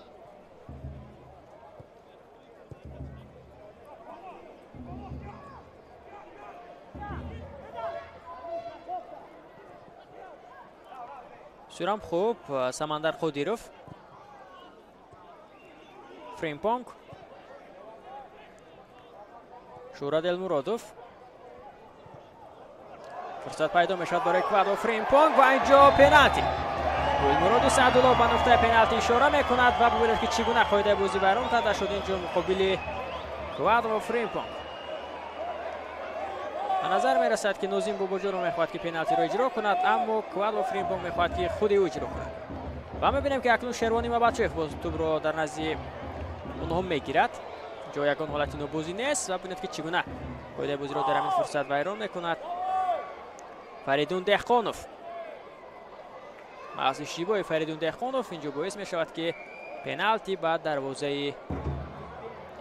Бисёрам хуб Самандар Қодиров, Фримпонг, Шӯрат Элмуродов. Фурсат пайдо мешавад барои Квадо Фримпонг ва инҷо пеналти. Гулмуроду Саъдулло ба нуқтаи пеналти ишора мекунад ва бибинед, ки чӣ гуна қоидаи бозӣ вайрон карда шуд инҷо муқобили Квадо Фримпонг. Ба назар мерасад, ки Нозим Бобоҷонов мехоҳад, ки пеналтиро иҷро кунад, аммо Квадо Фримпонг мехоҳад, ки худи ӯ иҷро кунад. Ва мебинем, ки акнун Шервони Мабатшоев боз тӯбро дар назди онҳо мегирад. Ҷо ягон ҳолати нобозӣ нест ва бибинед, ки чӣ гуна қоидаи бозиро дар ҳамин фурсат вайрон мекунад Фаридун Деҳқонов. Маҳзи иштибоҳи Фаридун Деҳқонов инҷо боис мешавад, ки пеналти ба дарвозаи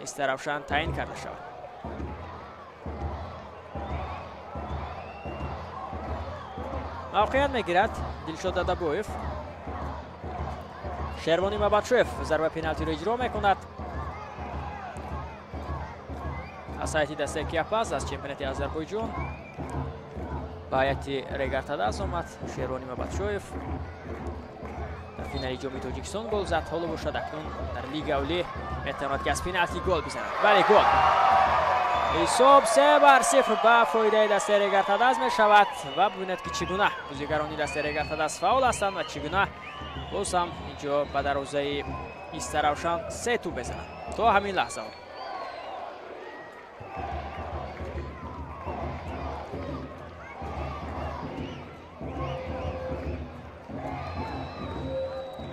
Истаравшан таъин карда шавад. Мавқеият мегирад Дилшод Дадабоев. Шервони Мабатшоев зарбаи пеналтиро иҷро мекунад. Аз ҳайати дастаи Кияпаз аз чемпионати Озарбойҷон ба ҳайати Регар-ТадАЗ омад Шервони Мабатшоев. Дар финали ҷоми Тоҷикистон гол зад. Ҳоло бошад акнун дар Лига Олӣ метавонад, ки аз пеналти гол бизанад. Бале, гол. Ҳисоб 3-0 ба фоидаи дастаи Регар-ТадАЗ мешавад ва бибинед, ки чӣ гуна бозигарони дастаи Регар-ТадАЗ фаъол ҳастанд ва чӣ гуна боз ҳам инҷо ба дарвозаи Истаравшан се тӯб мезананд то ҳамин лаҳзаҳо.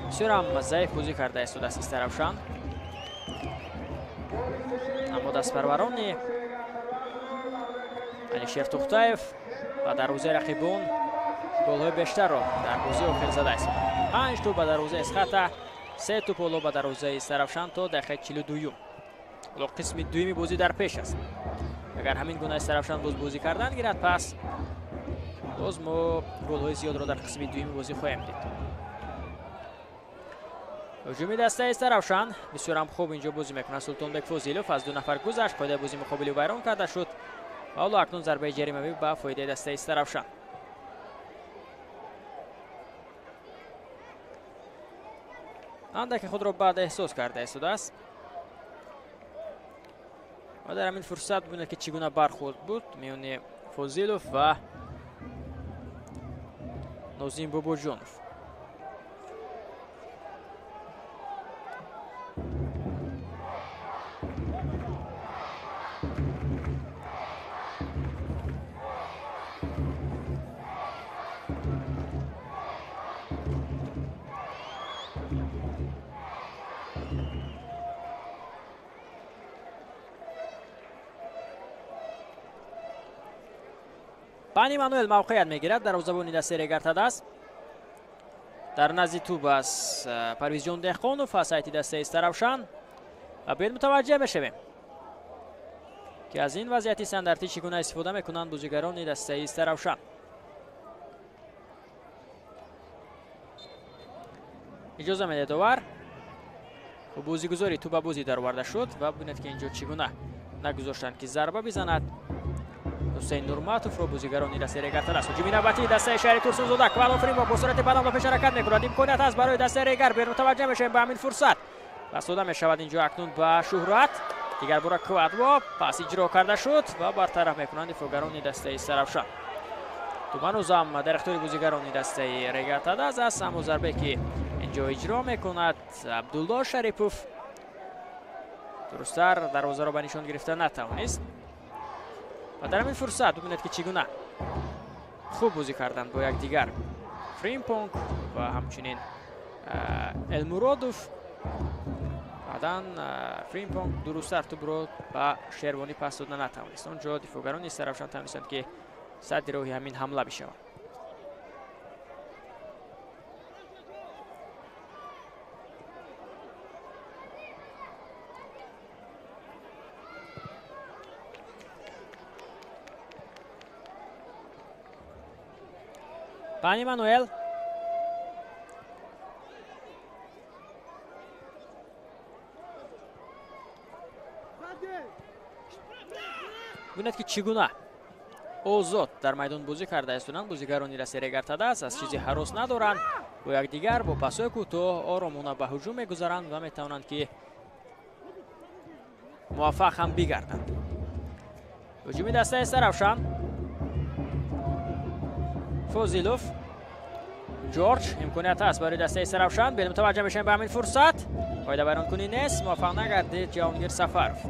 Бисёрам заиф бозӣ карда истодааст Истаравшан, аммо дастпарварони Алишер Тухтаев ба дарвозаи рақибон голҳои бештарро дар бозии охир зада истоданд. 5 тӯб ба дарвозаи Эсхата, 3 тӯб ҳоло ба дарвозаи Истаравшан то дақиқаи 42-юм. Ҳоло қисми дуюми бозӣ дар пеш аст. Агар ҳамин гуна Истаравшан боз бозӣ кардан гирад, пас боз мо голҳои зиёдро дар қисми дуюми бозӣ хоҳем дид. Ҳуҷуми дастаи Истаравшан бисёрам хуб инҷо бозӣ мекунад Султонбек Фозилов. Аз ду нафар гузашт, қоидаи бозӣ муқобили вайрон карда шуд ва ҳоло акнун зарбаи ҷаримавӣ ба фоидаи дастаи Истаравшан. Андаке худро бад эҳсос карда истодааст ва дар ҳамин фурсат бибинед, ки чӣ гуна бархӯрд буд миёни Фозилов ва Нозим Бобоҷонов. Пани Мануэл мавқеият мегирад дарвозабони дастаи Регар-ТадАЗ. Дар назди тӯб аст Парвизҷон Деҳқонов аз ҳайати дастаи Истаравшан. Ва биёед мутаваҷҷеҳ мешавем, ки аз ин вазъияти стандартӣ чӣ гуна истифода мекунанд бозигарони дастаи Истаравшан. Иҷоза медиҳад довар. Бозигузори тӯб ба бозӣ дароварда шуд ва бибинед, ки инҷо чӣ гуна нагузоштанд, ки зарба бизанад. Ҳусейн Нурматовро бозигарони дастаи Регар-ТадАЗ. Ҳуҷуми навбатии дастаи шаҳри Турсунзода. Квадо Фримпонг бо суръати баланд ба пеш ҳаракат мекунад. Имконият ҳаст барои дастаи Регар. Мутаваҷҷеҳ мешавем ба ҳамин фурсат. Пас дода мешавад инҷо акнун ба Шуҳрат. Дигар бора Квадво пас иҷро карда шуд ва бартараф мекунанд дифоъгарони дастаи Истаравшан. Туманузам дар ихтиёри бозигарони дастаи Регар-ТадАЗ аст, аммо зарбе ки инҷо иҷро мекунад Абдулло Шарипов дурусттар дарвозаро ба нишон гирифта натавонист. Ва дар ҳамин фурсат бибинед ки чӣ гуна хуб бозӣ карданд бо якдигар Фримпонг ва ҳамчунин Элмуродов. Баъдан Фримпонг дурусттар тӯбро ба Шервонӣ пас дода натавонист. Он ҷо дифоъгарони Истаравшан тавонистанд ки садди роҳи ҳамин ҳамла бишаванд. Пани Мануэл. Бинед ки чӣ гуна озод дар майдон бозӣ карда истоданд бозигарони дастаи Регар-ТадАЗ. Аз чизе ҳарос надоранд, бо якдигар бо пасҳои кӯтоҳ оромона ба ҳуҷум мегузаранд ва метавонанд ки муваффақ ҳам бигарданд. Ҳуҷуми дастаи Истаравшан. Фозилов, Ҷорҷ, имконият ҳаст барои дастаи Истаравшан. Мутаваҷҷеҳ мешавем ба ҳамин фурсат. Қоидавайронкунӣ нест, муваффақ нагардид Ҷаҳонгир Сафаров.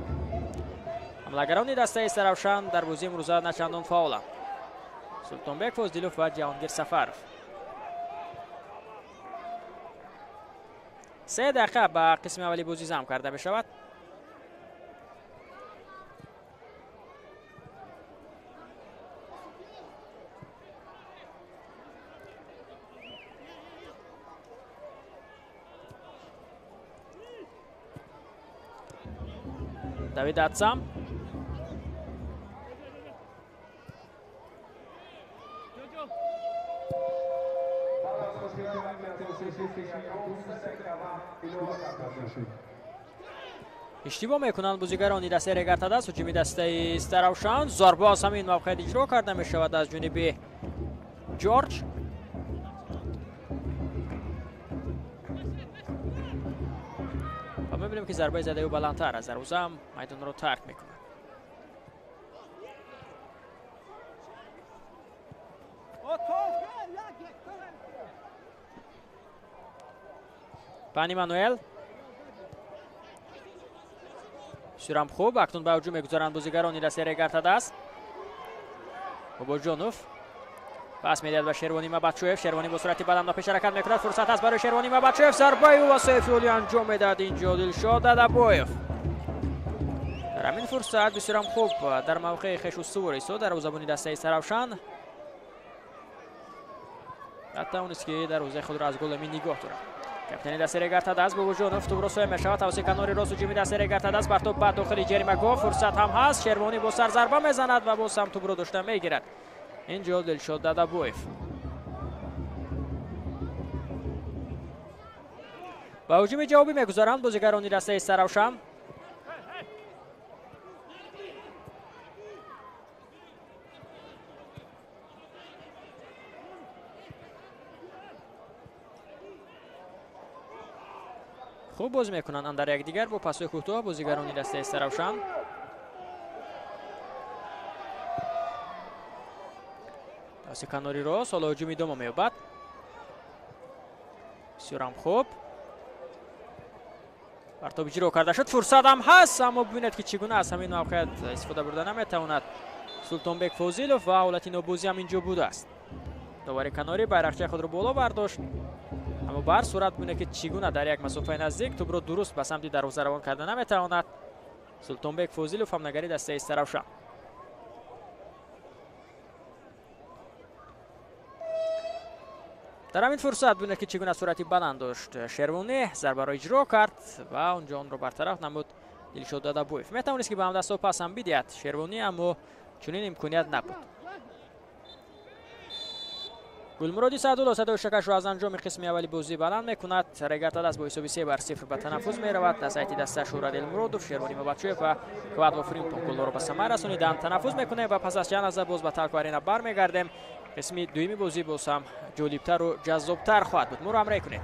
Ҳамлагарони дастаи Истаравшан дар бозии имрӯза начандон фаъоланд. Султонбек Фозилов ва Ҷаҳонгир Сафаров. 3 дақиқа ба қисми аввали бозӣ зам карда мешавад. Давид Атсам. Иштибоҳ мекунанд бозигарони дастаи Регар-ТадАЗ. Ҳуҷуми дастаи Истаравшан. Зарба аз ҳамин мавқеият иҷро карда мешавад аз ҷониби Ҷорҷ. Ва мебинем ки зарбаи задаи ӯ баландтар аз дарвоза ҳам майдонро тарк мекунад. Пани Мануэл. Бисёрам хуб. Акнун ба ҳуҷум мегузаранд бозигарони дастаи Регар-ТадАЗ. Бобоҷонов пас медиҳад ба Шервонӣ Мабатшоев. Шервонӣ бо суръати баланд ба пеш ҳаракат мекунад. Фурсат ҳаст барои Шервонӣ Мабатшоев. Зарбаи ӯ ва сайфи олӣ анҷом медиҳад инҷо Дилшод Дадабоев. Дар ҳамин фурсат бисёрам хуб дар мавқеи хеш устувор истод дарвозабони дастаи Истаравшан. Натавонист ки дарвозаи худро аз гол амин нигоҳ дорад. Капитани дастаи Регар-ТадАЗ Бобоҷонов тӯбро соя мешавад. Тавассути канори рост ҳуҷуми дастаи Регар-ТадАЗ. Партоб ба дохили ҷаримагоҳ. Фурсат ҳам ҳаст. Шервонӣ бо сар зарба мезанад ва боз ҳам тӯбро дошта мегирад. Инҷо Дилшод Дадабоев. Ба ҳуҷуми ҷавобӣ мегузаранд бозигарони дастаи Истаравшан. Хуб бозӣ мекунанд андар якдигар бо пасҳои кӯтоҳ бозигарони дастаи Истаравшан. Тавассути канори рост ҳоло ҳуҷум идома меёбад. Бисёрам хуб. Партоб иҷро карда шуд. Фурсат ҳам ҳаст, аммо бибинед ки чӣ гуна аз ҳамин мавқеият истифода бурда наметавонад Султонбек Фозилов ва ҳолати нобозӣ ҳам инҷо будааст. Довари канорӣ байрақчаи худро боло бардошт, аммо ба ҳар сурат бибинед ки чӣ гуна дар як масофаи наздик тӯбро дуруст ба самти дарвоза равон карда наметавонад Султонбек Фозилов, ҳамнагари дастаи Истаравшан. Дар ҳамин фурсат бибинед ки чӣ гуна суръати баланд дошт Шервонӣ, зарбаро иҷро кард ва онҷо онро бартараф намуд Дилшод Дадабоев. Метавонист ки ба ҳамдастҳо пас ҳам бидиҳад Шервонӣ, аммо чунин имконият набуд. Гулмуроди Саъдулло садои шакашро аз анҷоми қисми аввали бозӣ баланд мекунад. Регар-ТадАЗ бо ҳисоби 3-0 ба танаффус меравад. Аз ҳайати даста Шӯҳрат Элмуродов, Шервони Мабатшоев ва Квадво Фримпон голҳоро ба самар расониданд. Танаффус мекунем ва пас аз чанд лаҳза боз ба Талко Арена бармегардем. Қисми дуюми бозӣ боз ҳам ҷолибтару ҷаззобтар хоҳад буд. Моро ҳамроҳӣ кунед.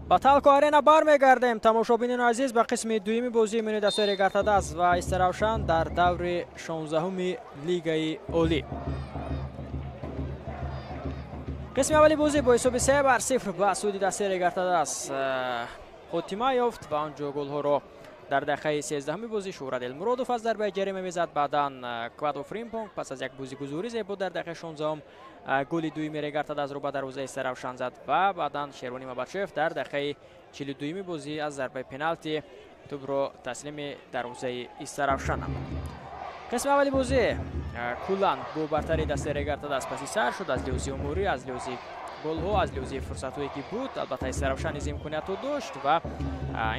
Ба Талко Арена бармегардем, тамошобинони азиз, ба қисми дуюми бозии миёни дастаи Регар-ТадАЗ ва Истаравшан дар даври 16-уми Лигаи Олӣ. Қисми аввали бозӣ бо ҳисоби 3-0 ба суди дастаи Регар-ТадАЗ хотима ёфт ва он ҷо голҳоро дар дақиқаи 13-уми бозӣ Шӯҳрат Элмуродов аз зарбаи ҷарима мезад, баъдан Квадо Фримпонг пас аз як бозигузорӣ зебо дар дақиқаи 16-ум голи дуюми Регар-ТадАЗро ба дарвозаи Истаравшан зад ва баъдан Шервонӣ Мабадшоев дар дақиқаи 42-юми бозӣ аз зарбаи пеналти тӯбро таслими дарвозаи Истаравшан намуд. Қисми аввали бозӣ куллан бо бартарии дастаи Регар-ТадАЗ паси сар шуд. Аз лиҳози умурӣ, аз лиҳози голҳо, аз лиҳози фурсатҳое ки буд, албатта Истаравшан низ имкониятҳо дошт ва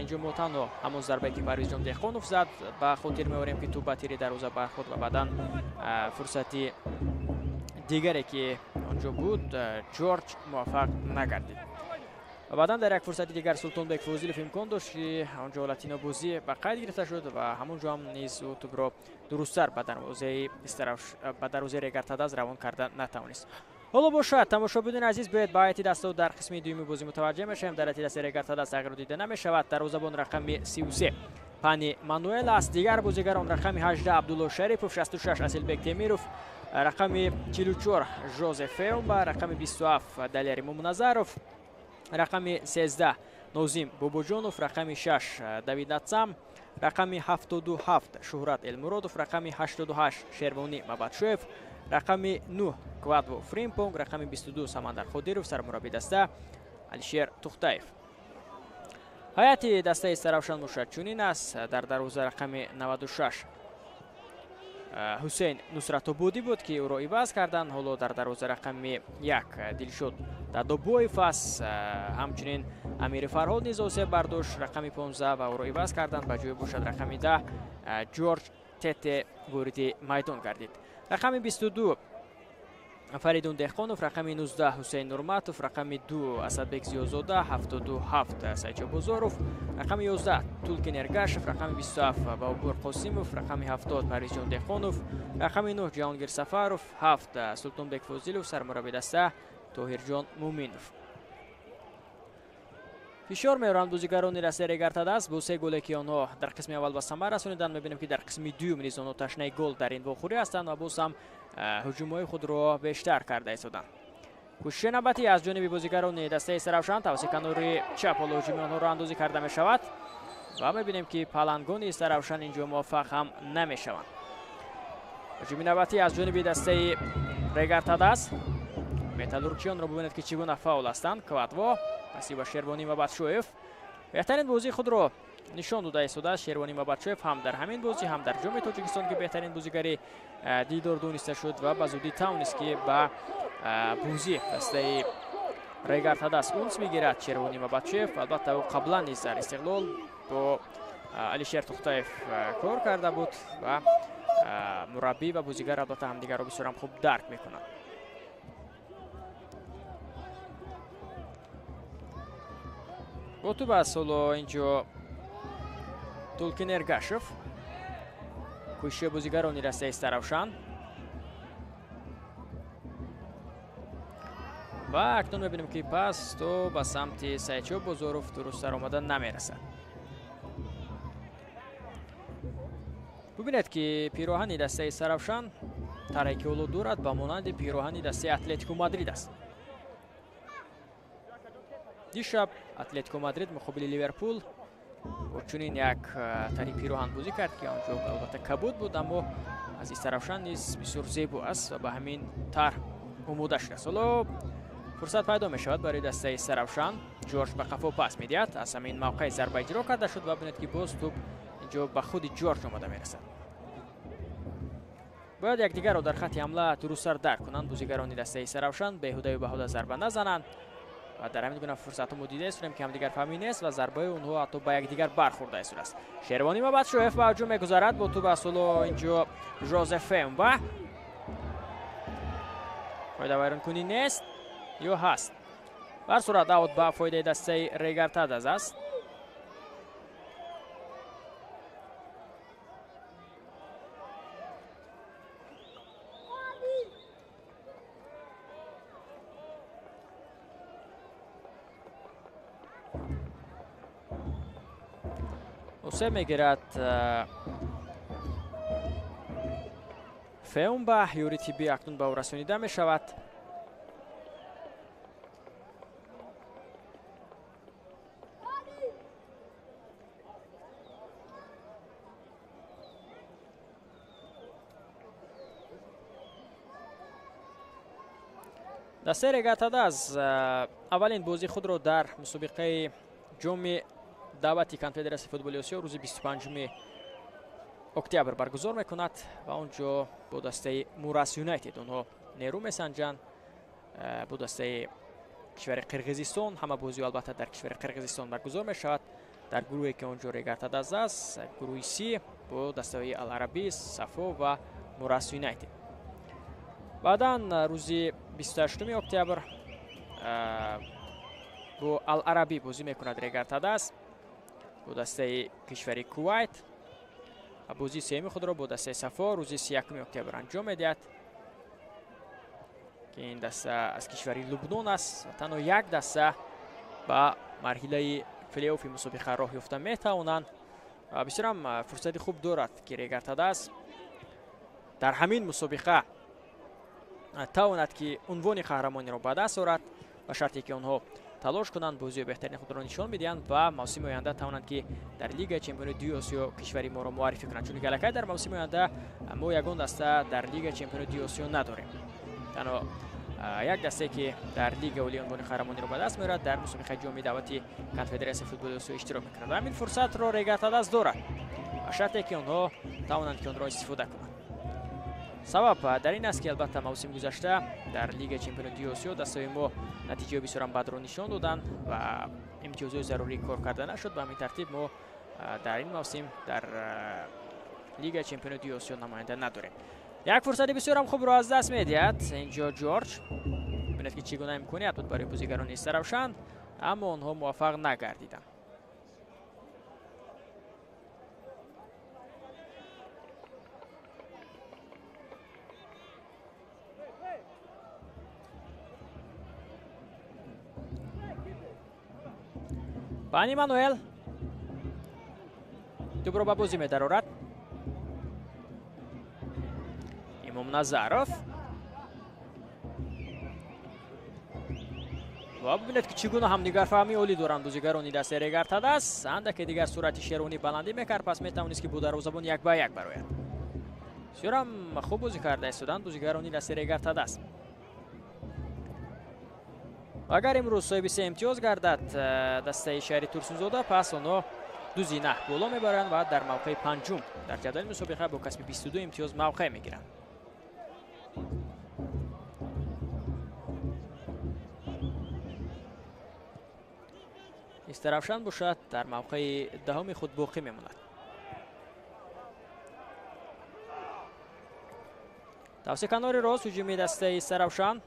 инҷо мо танҳо ҳамон зарбае ки Парвизҷон Деҳқонов зад ба хотир меорем, ки тӯб ба тири дарвоза бархӯрд ва баъдан фурсати дигаре ки онҷо буд Ҷорҷ муваффақ нагардид. Ва баъдан дар як фурсати дигар Султонбек Фозилов имкон дошт, ки онҷо ҳолати нобозӣ ба қайд гирифта шуд ва ҳамон ҷо ҳам низ ӯ тӯбро дурусттар ба дарвозаи Регар-ТадАЗ равон карда натавонист. Ҳоло бошад, тамошобинони азиз, биёед ба ҳайати дастаҳо дар қисми дуюми бозӣ мутаваҷҷеҳ мешавем. Дар ҳайати дастаи Регар-ТадАЗ тағйирот дида намешавад. Дарвозабон рақами 33 Пани Мануэл аст. Дигар бозигарон рақами 18 Абдулло Шарипов, 66 Асилбек Темиров, рақами 44 Жозеф Феумба, рақами 27 Далери Мумназаров, рақами 13 Нозим Бобоҷонов, рақами 6 Давид Атсам, рақами 77 Шӯҳрат Элмуродов, рақами 88 Шервонӣ Мабадшоев, рақами 9 Квадво Фримпонг, рақами 22 Самандар Қодиров, сармурабби даста Алишер Тухтаев. Ҳайати дастаи Истаравшан бошад чунин аст. Дар дарвоза рақами 96 Ҳусейн Нусратободӣ буд, ки ӯро иваз карданд. Ҳоло дар дарвоза рақами 1 Дилшод Дадобоев аст. Ҳамчунин Амири Фарҳод низ осеб бардошт, рақами 15, ва ӯро иваз карданд. Ба ҷои бошад рақами 10 Ҷорҷ Тете вориди майдон гардид. Рақами 22 Фаридун Деҳқонов, рақами 19 Ҳусейн Нурматов, рақами 2 Асадбек Зиёзода, 77 Сайҷо Бозоров, рақами 11 Тулкин Эргашев, рақами 27 Бобур Қосимов, рақами 70 Парвизҷон Деҳқонов, рақами 9 Ҷаҳонгир Сафаров, 7 Султонбек Фозилов, сармурабби даста Тоҳирҷон Муминов. Фишор меоранд бозигарони дастаи Регар-ТадАЗ бо се голе, ки онҳо дар қисми аввал ба самар расониданд. Мебинем, ки дар қисми дуюм низ онҳо ташнаи гол дар ин вохӯрӣ ҳастанд ва боз ҳам ҳуҷумҳои худро бештар карда истоданд. Кӯшиши навбатӣ аз ҷониби бозигарони дастаи Истаравшан тавассути канори чап ҳоло ҳуҷуми онҳоро андозӣ карда мешавад ва мебинем, ки палангони Истаравшан инҷо муваффақ ҳам намешаванд. Ҳуҷуми навбатӣ аз ҷониби дастаи Регар-ТадАЗ. Металлургчиёнро бубинед, ки чӣ гуна фаъол ҳастанд. Квадво паси ба Шервонӣ Мабадшоев беҳтарин бозии худро нишон дода истодааст. Шервонӣ Мабадшоев ҳам дар ҳамин бозӣ, ҳам дар Ҷоми Тоҷикистон, ки беҳтарин бозигари дидор дониста шуд ва ба зудӣ тавонист, ки ба бозӣ дастаи Регар-ТадАЗ унс мегирад. Шервонӣ Мабадшоев албатта ӯ қаблан низ дар Истиқлол бо Алишер Тухтаев кор карда буд ва мураббӣ ва бозигар албатта ҳамдигарро бисёрам хуб дарк мекунанд. Бо тӯб аст ҳоло инҷо Тулкин Эргашев, кӯшиши бозигарони дастаи Истаравшан ва акнун мебинем, ки пас то ба самти Сайчо Бозоров дурусттар омада намерасад. Бубинед, ки пироҳани дастаи Истаравшан тарҳе ки ҳоло дорад ба монанди пироҳани дастаи Атлетико Мадрид аст. Дишаб Атлетико Мадрид муқобили Ливерпул бо чунин як тари пироҳан бозӣ кард, ки онҷо албатта кабуд буд, аммо аз Истаравшан низ бисёр зебо аст ва ба ҳамин тарҳ омода шудааст. Ҳоло фурсат пайдо мешавад барои дастаи Истаравшан. Ҷорҷ ба қафо пас медиҳад. Аз ҳамин мавқеъ зарба иҷро карда шуд ва бинед, ки боз тӯб инҷо ба худи Ҷорҷ омада мерасад. Бояд якдигарро дар хатти ҳамла дурусттар дарк кунанд бозигарони дастаи Истаравшан, беҳудаю баҳуда зарба назананд ва дар ҳамин гуна фурсатҳо мо дида истодем, ки ҳамдигар фаҳмӣ нест ва зарбаи онҳо ҳатто ба якдигар бархӯрда истодааст. Шервонӣ Мабадшоев ба ҳуҷум мегузарад. Бо тӯб аст ҳоло инҷо Жозеф Феумба. Фоидавайронкунӣ нест ё ҳаст? Бар сурат аут ба фоидаи дастаи Регар-ТадАЗ аст. Осеб мегирад Феумба, ёри тиббӣ акнун ба ӯ расонида мешавад. Дастаи Регар-ТадАЗ аввалин бозии худро дар мусобиқаи ҷоми даъвати Конфедератсияи футболи Осиё рӯзи 25 октябр баргузор мекунад ва он ҷо бо дастаи Мурас Юнайтед онҳо нерӯ месанҷанд. Бо дастаи кишвари Қирғизистон. Ҳама бозиҳо албатта дар кишвари Қирғизистон баргузор мешавад. Дар гурӯҳе ки он ҷо Регар-ТадАЗ аст, гурӯҳи Си бо дастаҳои Ал-Араби, Сафо ва Мурас Юнайтед. Баъдан рӯзи 28 октябр бо Ал-Араби бозӣ мекунад Регар-ТадАЗ бо дастаи кишвари Кувайт ва бозии сеюми худро бо дастаи Сафо рӯзи 31 октябр анҷом медиҳад, ки ин даста аз кишвари Лубнон аст. Танҳо як даста ба марҳилаи плейофи мусобиқа роҳ ёфта метавонанд ва бисёрам фурсати хуб дорад, ки Регар-ТадАЗ дар ҳамин мусобиқа тавонад ки унвони қаҳрамониро ба даст орад, ба шарте ки онҳо талош кунанд, бозии беҳтарини худро нишон бидиҳанд ва мавсими оянда тавонанд ки дар Лигаи чемпиони дуи Осиё кишвари моро муаррифӣ кунанд. Чунки аллакай дар мавсими оянда мо ягон даста дар Лигаи чемпиони дуи Осиё надорем. Танҳо як дастае ки дар Лигаи олии унвони қаҳрамониро ба даст меорад, дар мусобиқаи ҷоми даъвати Конфедератсияи футболи Осиё иштирок мекунад. Ва ҳамин фурсатро Регар-ТадАЗ дорад, ба шарте ки онҳо тавонанд ки онро истифода кунанд. Сабаб дар ин аст, ки албатта мавсими гузашта дар Лигаи чемпиони дуи Осиё дастаи мо натиҷаи бисёрам бадро нишон доданд ва имтиёзҳои зарурӣ кор карда нашуд. Ба ҳамин тартиб мо дар ин мавсим дар Лигаи чемпиони дуи Осиё намоянда надорем. Як фурсати бисёрам хубро аз даст медиҳад инҷо Ҷорҷ. Бинед, ки чӣ гуна имконият буд барои бозигарони Истаравшан, аммо онҳо муваффақ нагардиданд. Пани Мануэл тӯбро ба бозӣ медарорад. Имом Назаров. Ва бибинед, ки чӣ гуна ҳамдигарфаҳмии олӣ доранд бозигарони дастаи Регар-ТадАЗ. Андаке дигар суръати Шеронӣ баландӣ мекард, пас метавонист ки бо дарвозабон як ба як барояд. Бисёрам хуб бозӣ карда истоданд бозигарони дастаи Регар-ТадАЗ. Агар имрӯз соҳиби се имтиёз гардад дастаи шаҳри Турсунзода, пас онҳо ду зина боло мебаранд ва дар мавқеи панҷум дар ҷадвали мусобиқа бо касби 22 имтиёз мавқеъ мегиранд. Истаравшан бошад дар мавқеи даҳуми худ боқӣ мемонад. Тавсе канори рост ҳуҷуми дастаи Истаравшан.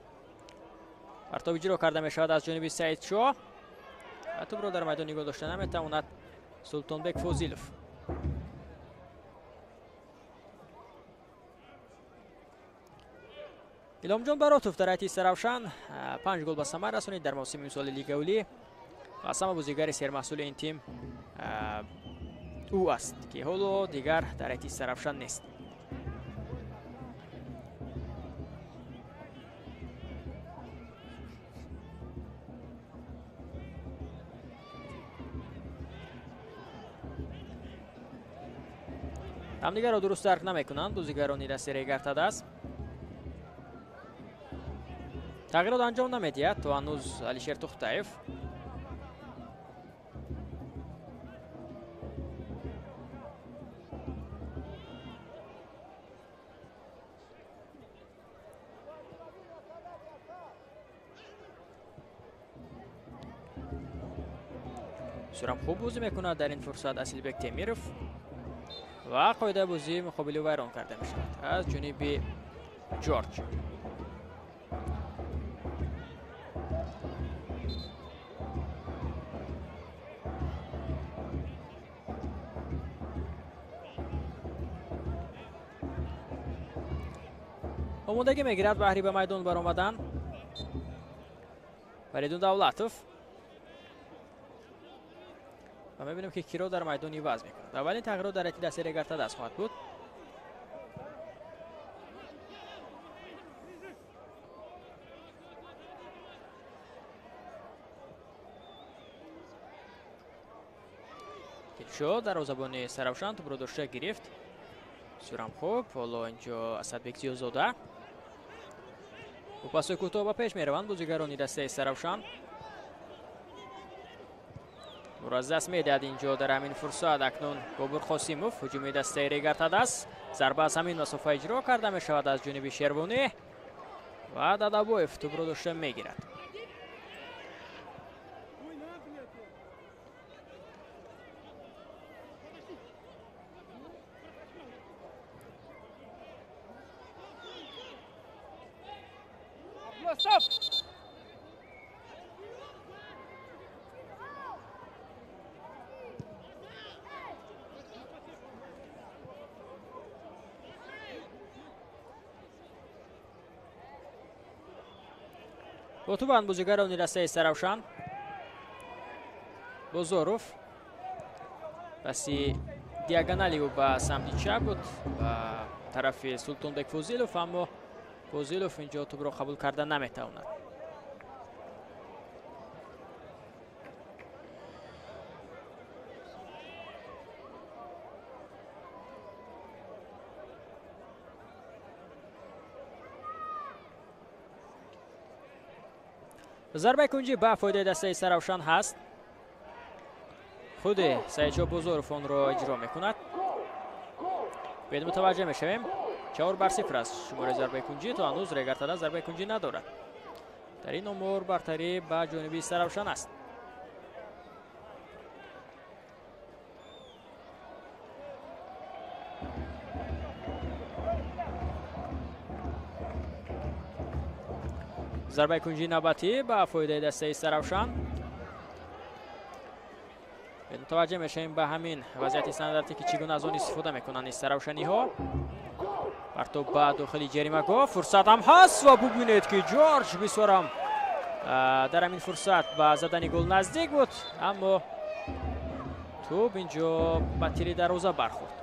Партов иҷро карда мешавад аз ҷониби Саидшоҳ ва тӯбро дар майдон нигоҳ дошта наметавонад Султонбек Фозилов. Иломҷон Баротов дар ҳайати Истаравшан 5 гол ба самар расонид дар мавсими имсоли Лигаи олӣ ва аз ҳама бозигари сермаҳсули ин тим ӯ аст, ки ҳоло дигар дар ҳайати Истаравшан нест. Ҳамдигарро дуруст дарк намекунанд бозигарони дастаи Регар-ТадАЗ. Тағйирот анҷом намедиҳад то ҳанӯз Алишер Тухтаев. Бисёрам хуб бозӣ мекунад дар ин фурсат Асилбек Темиров ва қоидаи бозии муқобили вайрон карда мешавад аз ҷониби Ҷорҷ. Омодагӣ мегирад баҳри ба майдон баромадан Фаридун Давлатов. ва мебинем, ки киро дар майдон иваз мекунад. Аввалин тағйирот дар ҳайати дастаи Регар-ТадАЗ хоҳад буд. Дилшод дарвозабони Саравшан тӯбро дошта гирифт. Бисёрам хуб. Ҳоло инҷо Асадбек Зиёзода. Бо пасҳои кӯтоҳ ба пеш мераванд бозигарони дастаи Саравшан. Аз даст медиҳад инҷо дар ҳамин фурсат акнун Бобур Қосимов. Ҳуҷуми дастаи Регар-ТадАЗ. Зарба аз ҳамин масофа иҷро карда мешавад аз ҷониби Шервонӣ ва Дадабоев тӯбро дошта мегирад. Бо тӯбанд бозигарони дастаи Саравшан. Бозоров паси диагонали ӯ ба самти чап буд, ба тарафи Султонбек Фозилов, аммо Фозилов инҷо тӯбро қабул карда наметавонад. Зарбаи кунҷӣ ба фоидаи дастаи Саравшан ҳаст. Худи Саидшо Бозоров онро иҷро мекунад. Бед мутаваҷҷеҳ мешавем. 4-0 аст шумораи зарбаи кунҷӣ. То ҳанӯз Регар-ТадАЗ зарбаи кунҷӣ надорад. Дар ин омор бартарӣ ба ҷониби Саравшан аст. Зарбаи кунҷии навбатӣ ба фоидаи дастаи Саравшан. Мутаваҷҷеҳ мешавем ба ҳамин вазъияти стандартӣ, ки чӣ гуна аз он истифода мекунанд саравшаниҳо. Партоб ба дохили ҷаримагоҳ, фурсат ҳам ҳаст ва бубинед, ки Ҷорҷ бисёрам дар ҳамин фурсат ба задани гол наздик буд, аммо тӯб инҷо ба тири дарвоза бархӯрд.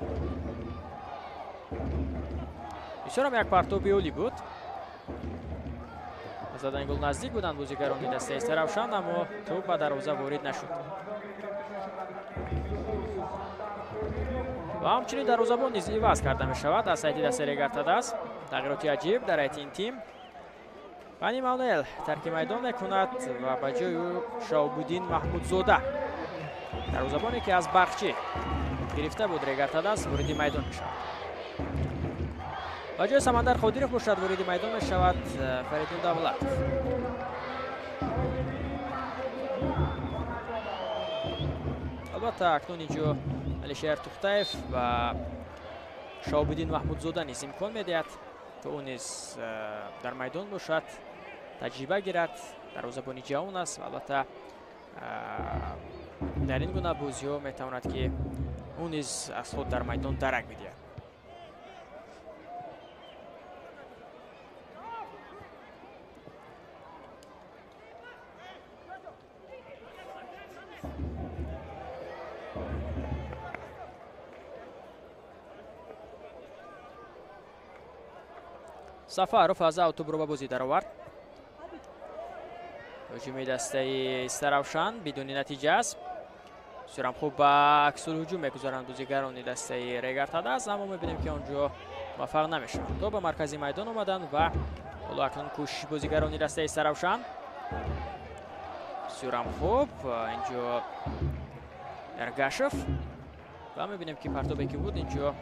Бисёрам як партоби олӣ буд. Ба задани гол наздик буданд бозигарони дастаи Саравшан, аммо тӯб ба дарвоза ворид нашуд. Ва ҳамчунин дарвозабон низ иваз карда мешавад аз ҳайати дастаи Регар-ТадАЗ. Тағйироти аҷиб дар ҳайати ин тим. Вани Мануэл тарки майдон мекунад ва ба ҷои ӯ Шаҳобуддин Маҳмудзода, дарвозабоне ки аз Бархчӣ гирифта буд Регар-ТадАЗ, вориди майдон мешавад. Ба ҷои Самандар Қодиров бошад вориди майдон мешавад Фаридун Давлатов. Албатта акнун инҷо Алишер Тухтаев ва Шаҳобуддин Маҳмудзода низ имкон медиҳад, то ӯ низ дар майдон бошад, таҷриба гирад. Дарвозабони ҷавон аст ва албатта дар ин гуна бозиҳо метавонад, ки ӯ низ аз худ дар майдон дарак бидиҳад. Сафаров аз ав тӯбро ба бозӣ даровард. Ҳуҷуми дастаи Саравшан бидуни натиҷа аст. Бисёрам хуб ба аксулҳуҷум мегузаранд бозигарони дастаи Регар-ТадАЗ, аммо мебинем, ки он ҷо муваффақ намешаванд. То ба маркази майдон омаданд ва ҳоло акнун кӯшиши бозигарони дастаи Саравшан. Бисёрам хуб инҷо Эргашев ва мебинем, ки партобе ки буд инҷо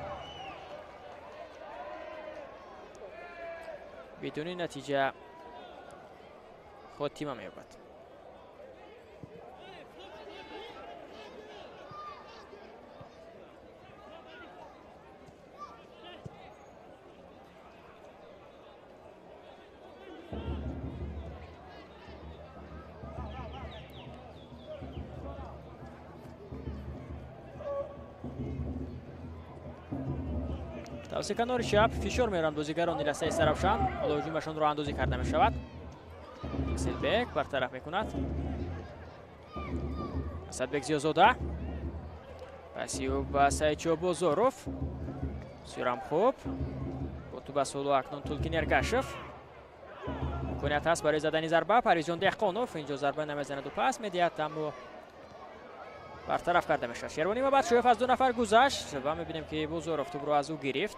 бидуни натиҷа хотима меёбад. Тавассути канори чап фишор меоранд бозигарони дастаи Саравшан. Ҳоло ҳуҷумашон роҳандозӣ карда мешавад. Асилбек бартараф мекунад. Асадбек Зиёзода. Паси ӯ ба Саидшоҳ Бозоров. Бисёрам хуб. Бо туп аз ҳоло акнун Тулкин Эргашев. Имконият ҳаст барои задани зарба. Парвизҷон Деҳқонов инҷо зарба намезанаду пас медиҳад, аммо бартараф карда мешавад. Шервонӣ Мабадшоев аз 2 нафар гузашт ва мебинем, ки Бозоров тупро аз ӯ гирифт.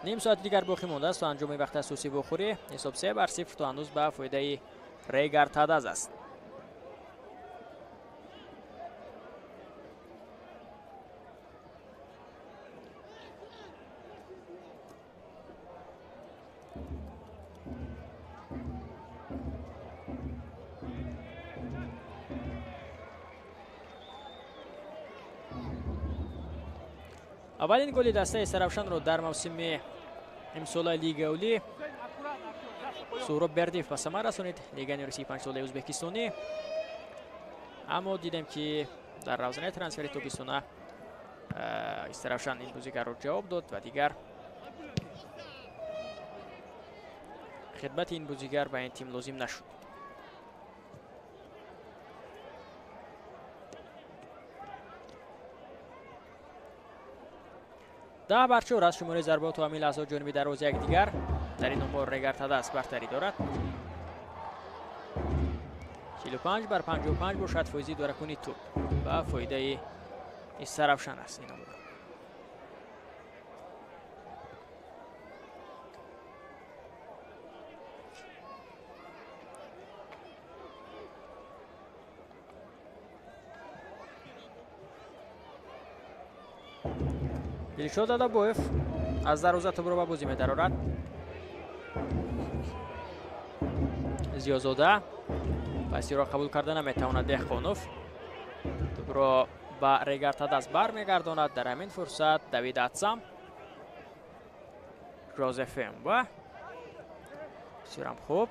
Ним соати дигар боқӣ мондааст то анҷоми вақти асосии вохӯрӣ. Ҳисоб 3-0 то ҳанӯз ба фоидаи Регар Тадаз аст. Аввалин голи дастаи Саравшанро дар мавсими имсолаи Лигаи Олӣ Суҳроб Бердиев ба самар расонид, легионери 35-солаи ӯзбекистонӣ. Аммо дидем, ки дар равзанаи трансфери тобистона Истаравшан ин бозигарро ҷавоб дод ва дигар хидмати ин бозигар ба ин тим лозим нашуд. 10-4 аз шумораи зарбаҳо то ҳамин лаҳза ҷониби дарвоза якдигар. Дар ин омор Регар Тадаз бартарӣ дорад. 45-55 бошад фоизи идоракунии туп ба фоидаи Истаравшан аст ин омор. Дилшод Адабоев аз дарвоза тупро ба бозӣ медарорад. Зиёзода пасиро қабул карда наметавонад. Деҳқонов тупро ба Регар Тадаз бармегардонад. Дар ҳамин фурсат Давид Атсам, Жозеф Эмба. Бисёрам хуб.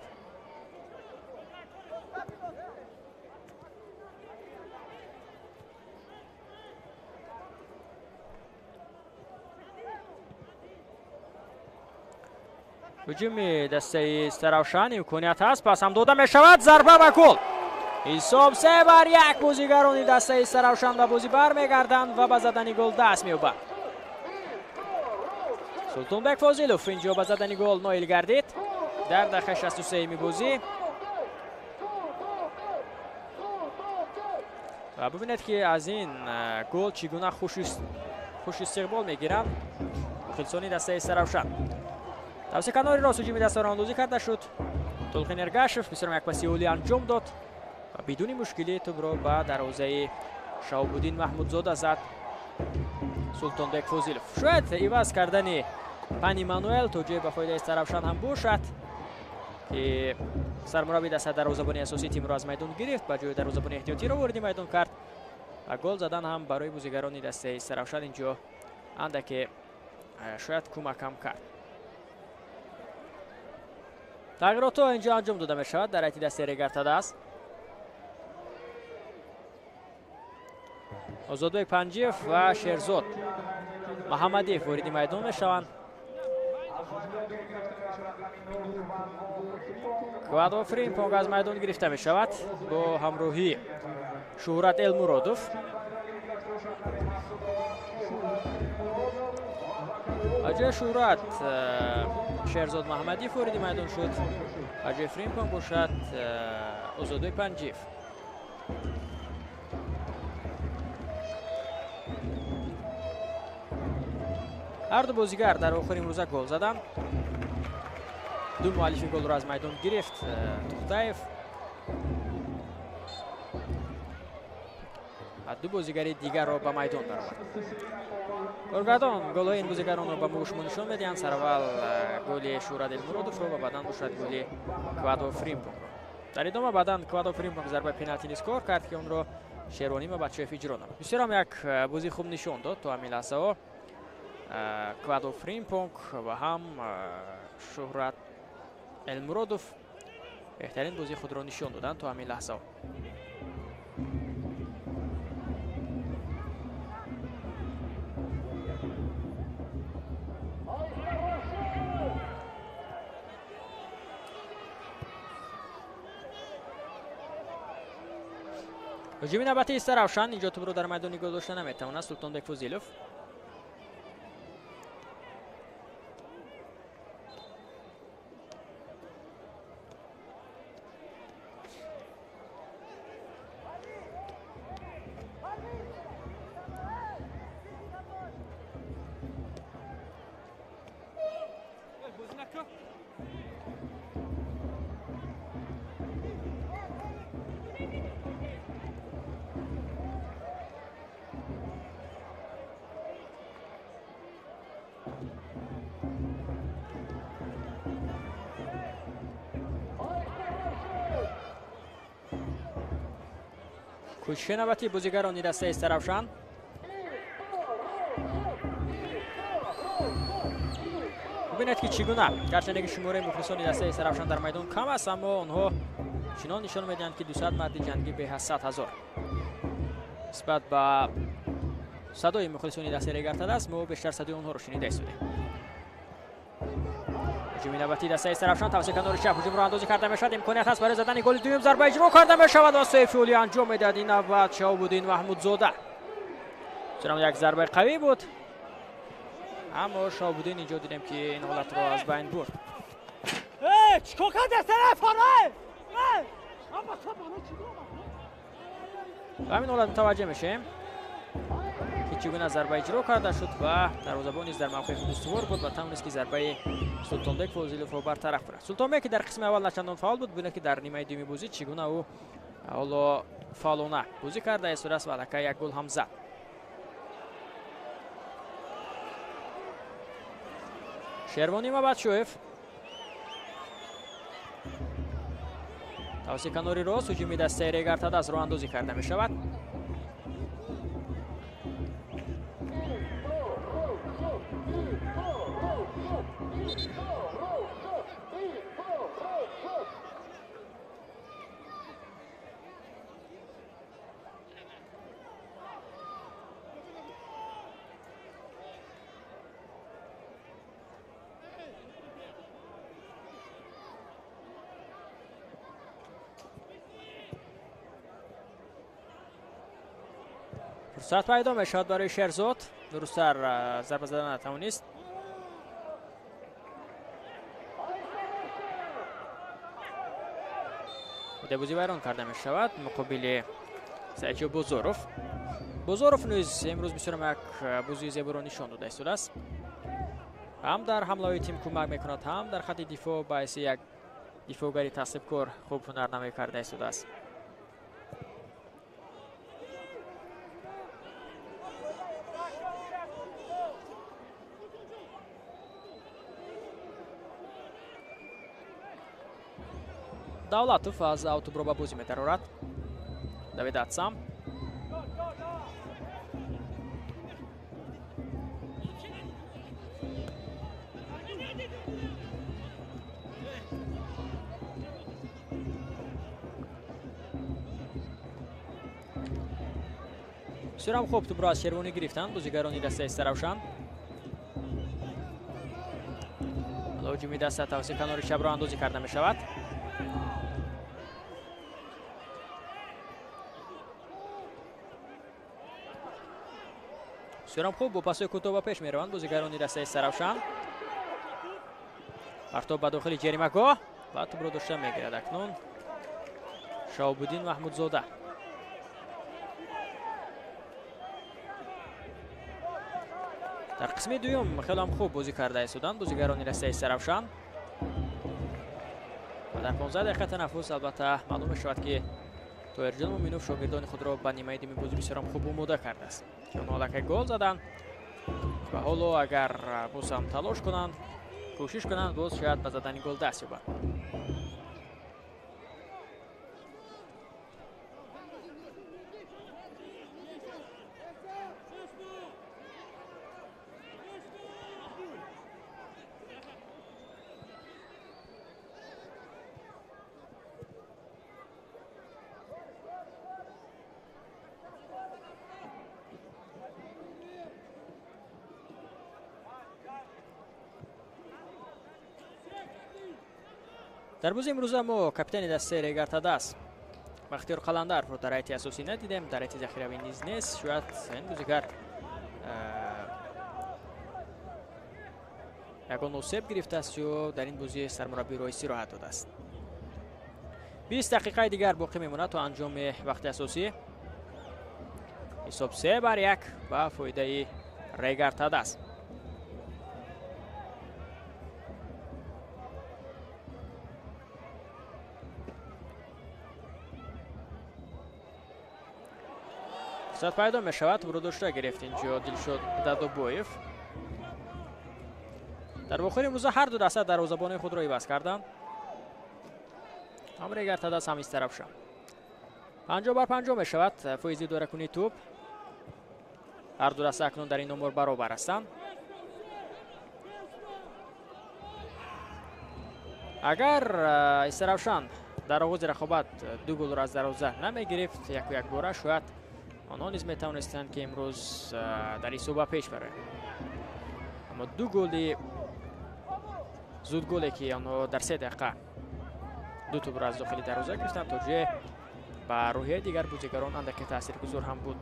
Ҳуҷуми дастаи Истаравшан имконият ҳаст, пас ҳам дода мешавад, зарба ба гол. Ҳисоб 3-1. Бозигарони дастаи Истаравшан ба бозӣ бармегарданд ва ба задани гол даст меёбанд. Султонбек Фозилов инҷо ба задани гол ноил гардид дар дақиқаи 63-ми бозӣ. Ва бубинед, ки аз ин гол чӣ гуна хушистиқбол мегиранд мухлисони дастаи Истаравшан. Тавсия канори рост ҳуҷуми дастаро андозӣ карда шуд. Тулқин Эргашев бисёр як паси олӣ анҷом дод ва бидуни мушкилӣ тупро ба дарвозаи Шаҳобуддин Маҳмудзода зад Султонбек Фозилов. Шояд иваз кардани Пани Мануэл то ҷое ба фоидаи Истаравшан ҳам бошад, ки сармурабби даста дарвозабони асосии тимро аз майдон гирифт, ба ҷои дарвозабони эҳтиётиро вориди майдон кард ва гол задан ҳам барои бозигарони дастаи Истаравшан инҷо андаке шояд кӯмак ҳам кард. Тағйиротҳо инҷо анҷом дода мешавад дар ҳайати дастаи Регар Тадаз. Озодбек Панҷиев ва Шерзод Маҳаммадиев вориди майдон мешаванд. Квадо Фримпонг аз майдон гирифта мешавад бо ҳамроҳии Шуҳрат Элмуродов. Ба ҷои Шуҳрат Шерзод Маҳаммадиев вориди майдон шуд, ба ҷои Фримпонг бошад Озодбек Панҷиев. Ҳар ду бозигар дар охири имрӯза гол заданд. Ду муаллифи голро аз майдон гирифт Тухтаев ва ду бозигари дигарро ба майдон баровард. Коргардон голҳои ин бозигаронро ба мо шумо нишон медиҳанд. Сараввал голи Шӯҳрат Элмуродовро ва баъдан бошад голи Квадо Фримпонгро. Дар идома баъдан Квадо Фримпонг зарбаи пеналти низ кор кард, ки онро Шервонӣ Мабадшоев иҷро намуд. Бисёр ҳам як бозии хуб нишон дод то ҳамин лаҳзаҳо Квадо Фримпонг ва ҳам Шӯҳрат Элмуродов беҳтарин бозии худро нишон доданд то ҳамин лаҳзаҳо. Ҳуҷуми навбатии Истаравшан. Инҷо тӯбро дар майдон нигоҳ дошта наметавонад Султонбек Фузилов. Кӯшиши навбатии бозигарони дастаи Истаравшан. Бубинед, ки чӣ гуна, гарчанде ки шумораи мухлисони дастаи Истаравшан дар майдон кам аст, аммо онҳо чунон нишон медиҳанд, ки 200 марди ҷангӣ беҳ аз 100 ҳазор. Нисбат ба садои мухлисони дастаи Регар-ТадАЗ мо бештар садои онҳоро шунида истодем. Ҳуҷуми навбатии дастаи Истаравшан тавассути канори чап ҳуҷумро андозӣ карда мешавад. Имконият ҳаст барои задани голи дуюм. Зарба иҷро карда мешавад ва Сайфулли анҷом медиҳад. Ин навбат Шаҳобуддин Маҳмудзода. Чунон як зарбаи қавӣ буд, аммо Шаҳобуддин инҷо дидем, ки ин ҳолатро аз байн бурд. Ба ҳамин ҳолат мутаваҷҷеҳ мешавем, ки чӣ гуна зарба иҷро карда шуд ва дарвозабон низ дар мавқеи худ устувор буд ва тавонист, ки зарбаи Султонбек Фозиловро бартараф кунад. Султонбек, ки дар қисми аввал начандон фаъол буд, бубинед, ки дар нимаи дуюми бозӣ чӣ гуна ӯ ҳоло фаъолона бозӣ карда истодааст ва аллакай як гол ҳам зад. Шервони Мабадшоев тавассути канори рост ҳуҷуми дастаи Регар-ТадАЗ роҳандозӣ карда мешавад. Фурсат пайдо мешавад барои Шерзод. Дурусттар зарба задан натавонист. Бозӣ вайрон карда мешавад муқобили Саидҷо Бозоров. Бозоров низ имрӯз бисёр як бозии зеборо нишон дода истодааст. Ҳам дар ҳамлаҳои тим кӯмак мекунад, ҳам дар хатти дифоъ ба ҳайси як дифоъгари тасибкор хуб ҳунарнамоӣ карда истодааст. Давлатов аз аутобро ба бозӣ метарорад. Давид Атсам. Бисёрам хуб тӯбро аз Шервонӣ гирифтанд бозигарони дастаи Истаравшан. Ҳоло ҳуҷуми даста тавассути канори чап роҳандозӣ карда мешавад. Бисёрам хуб бо пасҳои кӯтоҳ ба пеш мераванд бозигарони дастаи Истаравшан. Партоб ба дохили ҷаримагоҳ ва тӯбро дошта мегирад акнун Шаҳобуддин Маҳмудзода. Дар қисми дуюм хеле хуб бозӣ карда истоданд бозигарони дастаи Истаравшан. Ва дар 15 дақиқа танаффус албатта маълум мешавад, ки Тоҳирҷон Муминов шогирдони худро ба нимаи дуюми бозӣ бисёрам хуб омода кардааст. Ки онҳо аллакай гол заданд ва ҳоло агар боз ҳам талош кунанд, кӯшиш кунанд, боз шояд ба задани гол даст ёбанд. Дар бозии имрӯза мо капитани дастаи Регар-ТадАЗ Бахтиёр Қаландаровро дар ҳайати асосӣ надидем, дар ҳайати захиравӣ низ нест. Шояд ин бозигар ягон осеб гирифтааст ё дар ин бозӣ сармураббиро истироҳат додааст. 20 дақиқаи дигар боқӣ мемонад то анҷоми вақти асосӣ. Ҳисоб 3-1 ба фоидаи Регар Тадас. Фурсат пайдо мешавад, тӯбро дошта гирифт инҷо Дилшод Дадобоев. Дар вохӯри имрӯза ҳар ду даста дарвозабони худро иваз карданд. Ҳам Регар Тадас, ҳам Истаравшан. 50-50 мешавад фоизи идоракунии тӯб. Ҳар ду даста акнун дар ин номор баробар ҳастанд. Агар Истаравшан дар оғози рақобат 2 голро аз дарвоза намегирифт, яку якбора шояд онҳо низ метавонистанд ки имрӯз дар ҳисоба пеш бароянд. Аммо 2 голи зудголе ки онҳо дар 3 дақиқа 2 тӯбро аз дохили дарвоза гирифтанд, то ҷое ба рӯҳияи дигар бозигарон андаке таъсиргузор ҳам буд.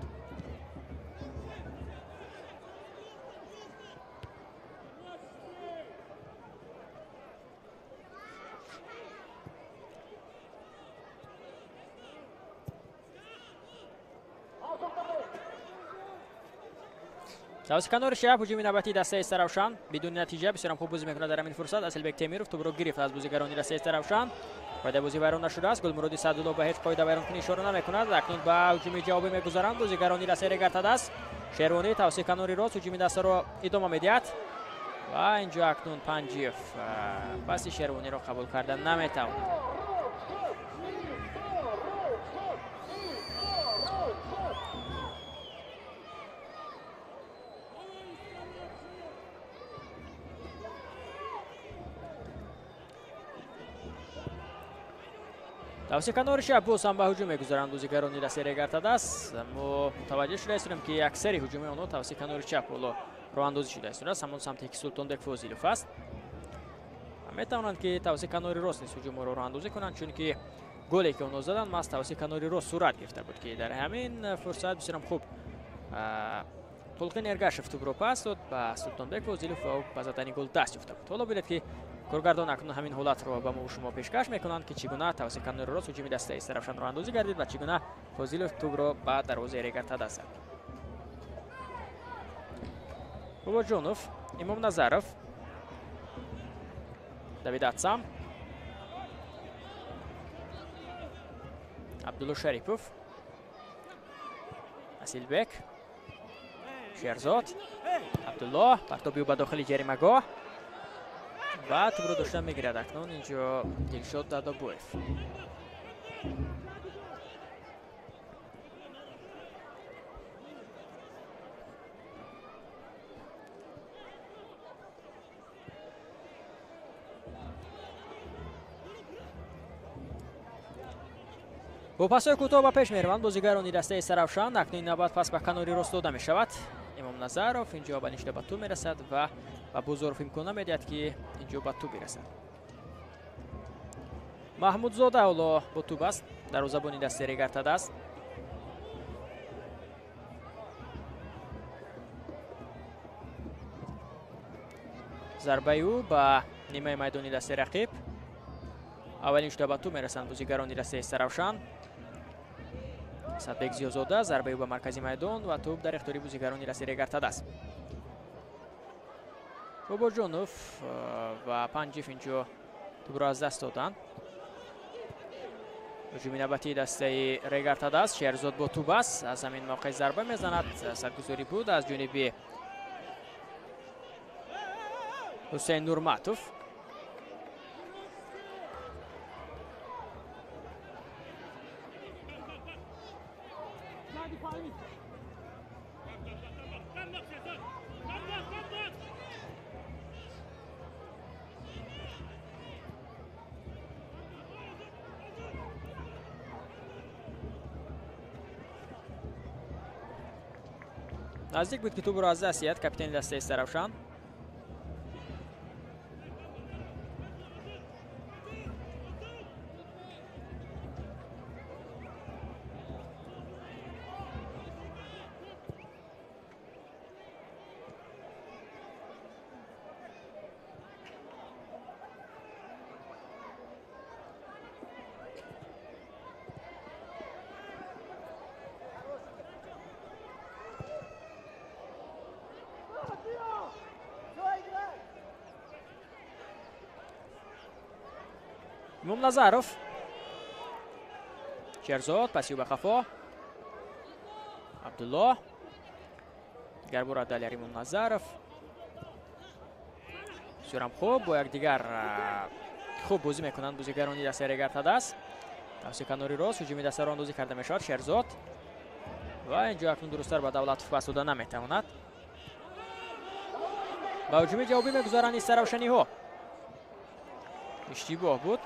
Тавассути канори чап ҳуҷуми навбатии дастаи Истаравшан бидуни натиҷа. Бисёрам хуб бозӣ мекунад дар ҳамин фурсат. Асилбек Темиров тӯбро гирифт аз бозигарони дастаи Истаравшан. Қоида бозӣ вайрон нашудааст. Гулмуроди Саъдулло ба ҳеҷ қоида вайронкунӣ ишора намекунад. Акнун ба ҳуҷуми ҷавобӣ мегузаранд бозигарони дастаи Регар Тадас. Шервонӣ тавассути канори рост ҳуҷуми дастаро идома медиҳад ва инҷо акнун Панҷиев паси Шервониро қабул карда наметавонад. Тавассути канори чап боз ҳам ба ҳуҷум мегузаранд бозигарони дастаи Регар Тадас. Мо мутаваҷҷеҳ шуда истем ки аксари ҳуҷуми онҳо тавассути канори чап ҳоло роҳандозӣ шуда истодааст, ҳамон самте ки Султонбек Фозилов аст. Метавонанд ки тавассути канори рост низ ҳуҷумро роҳандозӣ кунанд, чунки голе ки онҳо заданд маҳз тавассути канори рост сурат гирифта буд, ки дар ҳамин фурсат бисёрам хуб Толқин Эргашев тӯбро пас дод ба Султонбек Фозилов ва ӯ ба задани гол даст ёфта буд. Ҳоло бинед ки коргардон акнун ҳамин ҳолатро ба мо шумо пешкаш мекунанд, ки чӣ гуна тавассути канори рост ҳуҷуми дастаи Истаравшан роҳандозӣ гардид ва чӣ гуна Фозилов тӯбро ба дарвозаи Регар Тадас зад. Бобоҷонов, Имом Назаров, Давид Атсам, Абдулло Шарипов, Асилбек, Шерзод, Абдулло, партоби ӯ ба дохили ҷаримагоҳ ва тӯбро дошта мегирад акнун инҷо Дилшод Дадобоев. Бо пасҳои кӯтоҳ ба пеш мераванд бозигарони дастаи Истаравшан. Акнун ин навбат пас ба канори рост дода мешавад. Имом Назаров инҷо ба ништа ба тӯб мерасад ва ба Бозоров имкон намедиҳад ки инҷо ба тӯб бирасад. Маҳмудзода ҳоло бо тӯб аст, дарвозабони дастаи Регар Тадас. Зарбаи ӯ ба нимаи майдони дастаи рақиб. Аввалин шуда ба тӯб мерасанд бозигарони дастаи Истаравшан. Садбек Зиёзода зарбаи ӯ ба маркази майдон ва тӯб дар ихтиёри бозигарони дастаи Регар Тадас. Бобоҷонов ва Панҷиев инҷо тӯбро аз даст доданд. Ҳуҷуми навбатии дастаи Регар Тадас. Шерзод бо тӯб аст, аз ҳамин мавқеъ зарба мезанад. Саргузорӣ буд аз ҷониби Ҳусейн Нурматов. Наздик буд ки тӯбро аз даст диҳад капитани дастаи Истаравшан. Имомназаров, Шерзод, паси ба қафо, Абдулло, дигар бора Далер Имомназаров. Бисёрам хуб бо якдигар хуб бозӣ мекунанд бозигарони дастаи Регар-ТадАЗ. Тавсии канори рост ҳуҷуми дастаро андозӣ карда мешавад. Шерзод ва инҷо акнун дурусттар ба Давлатов пас дода наметавонад. Ба ҳуҷуми ҷавобӣ мегузаранд истаравшаниҳо. Иштибоҳ буд.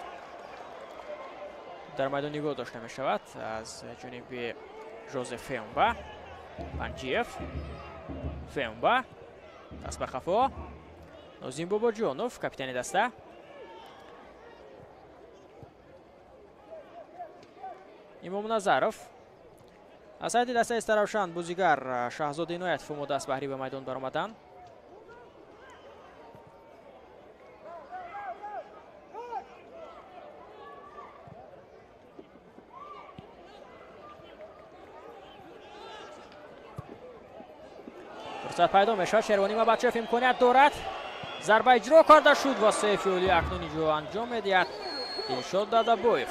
Дар майдон нигоҳ дошта мешавад аз ҷониби Жозеф Феумба. Панҷиев, Феумба, даст ба қафо. Нозим Бобоҷонов, капитани даста. Имомназаров. Аз ҳайати дастаи Истаравшан бозигар Шаҳзод Иноятов омода аст баҳри ба майдон баромадан. Фурсат пайдо мешавад. Шервонӣ Мабачев имконият дорад. Зарба иҷро карда шуд ва се феъли акнун иҷро анҷом медиҳад Дилшод Дадабоев.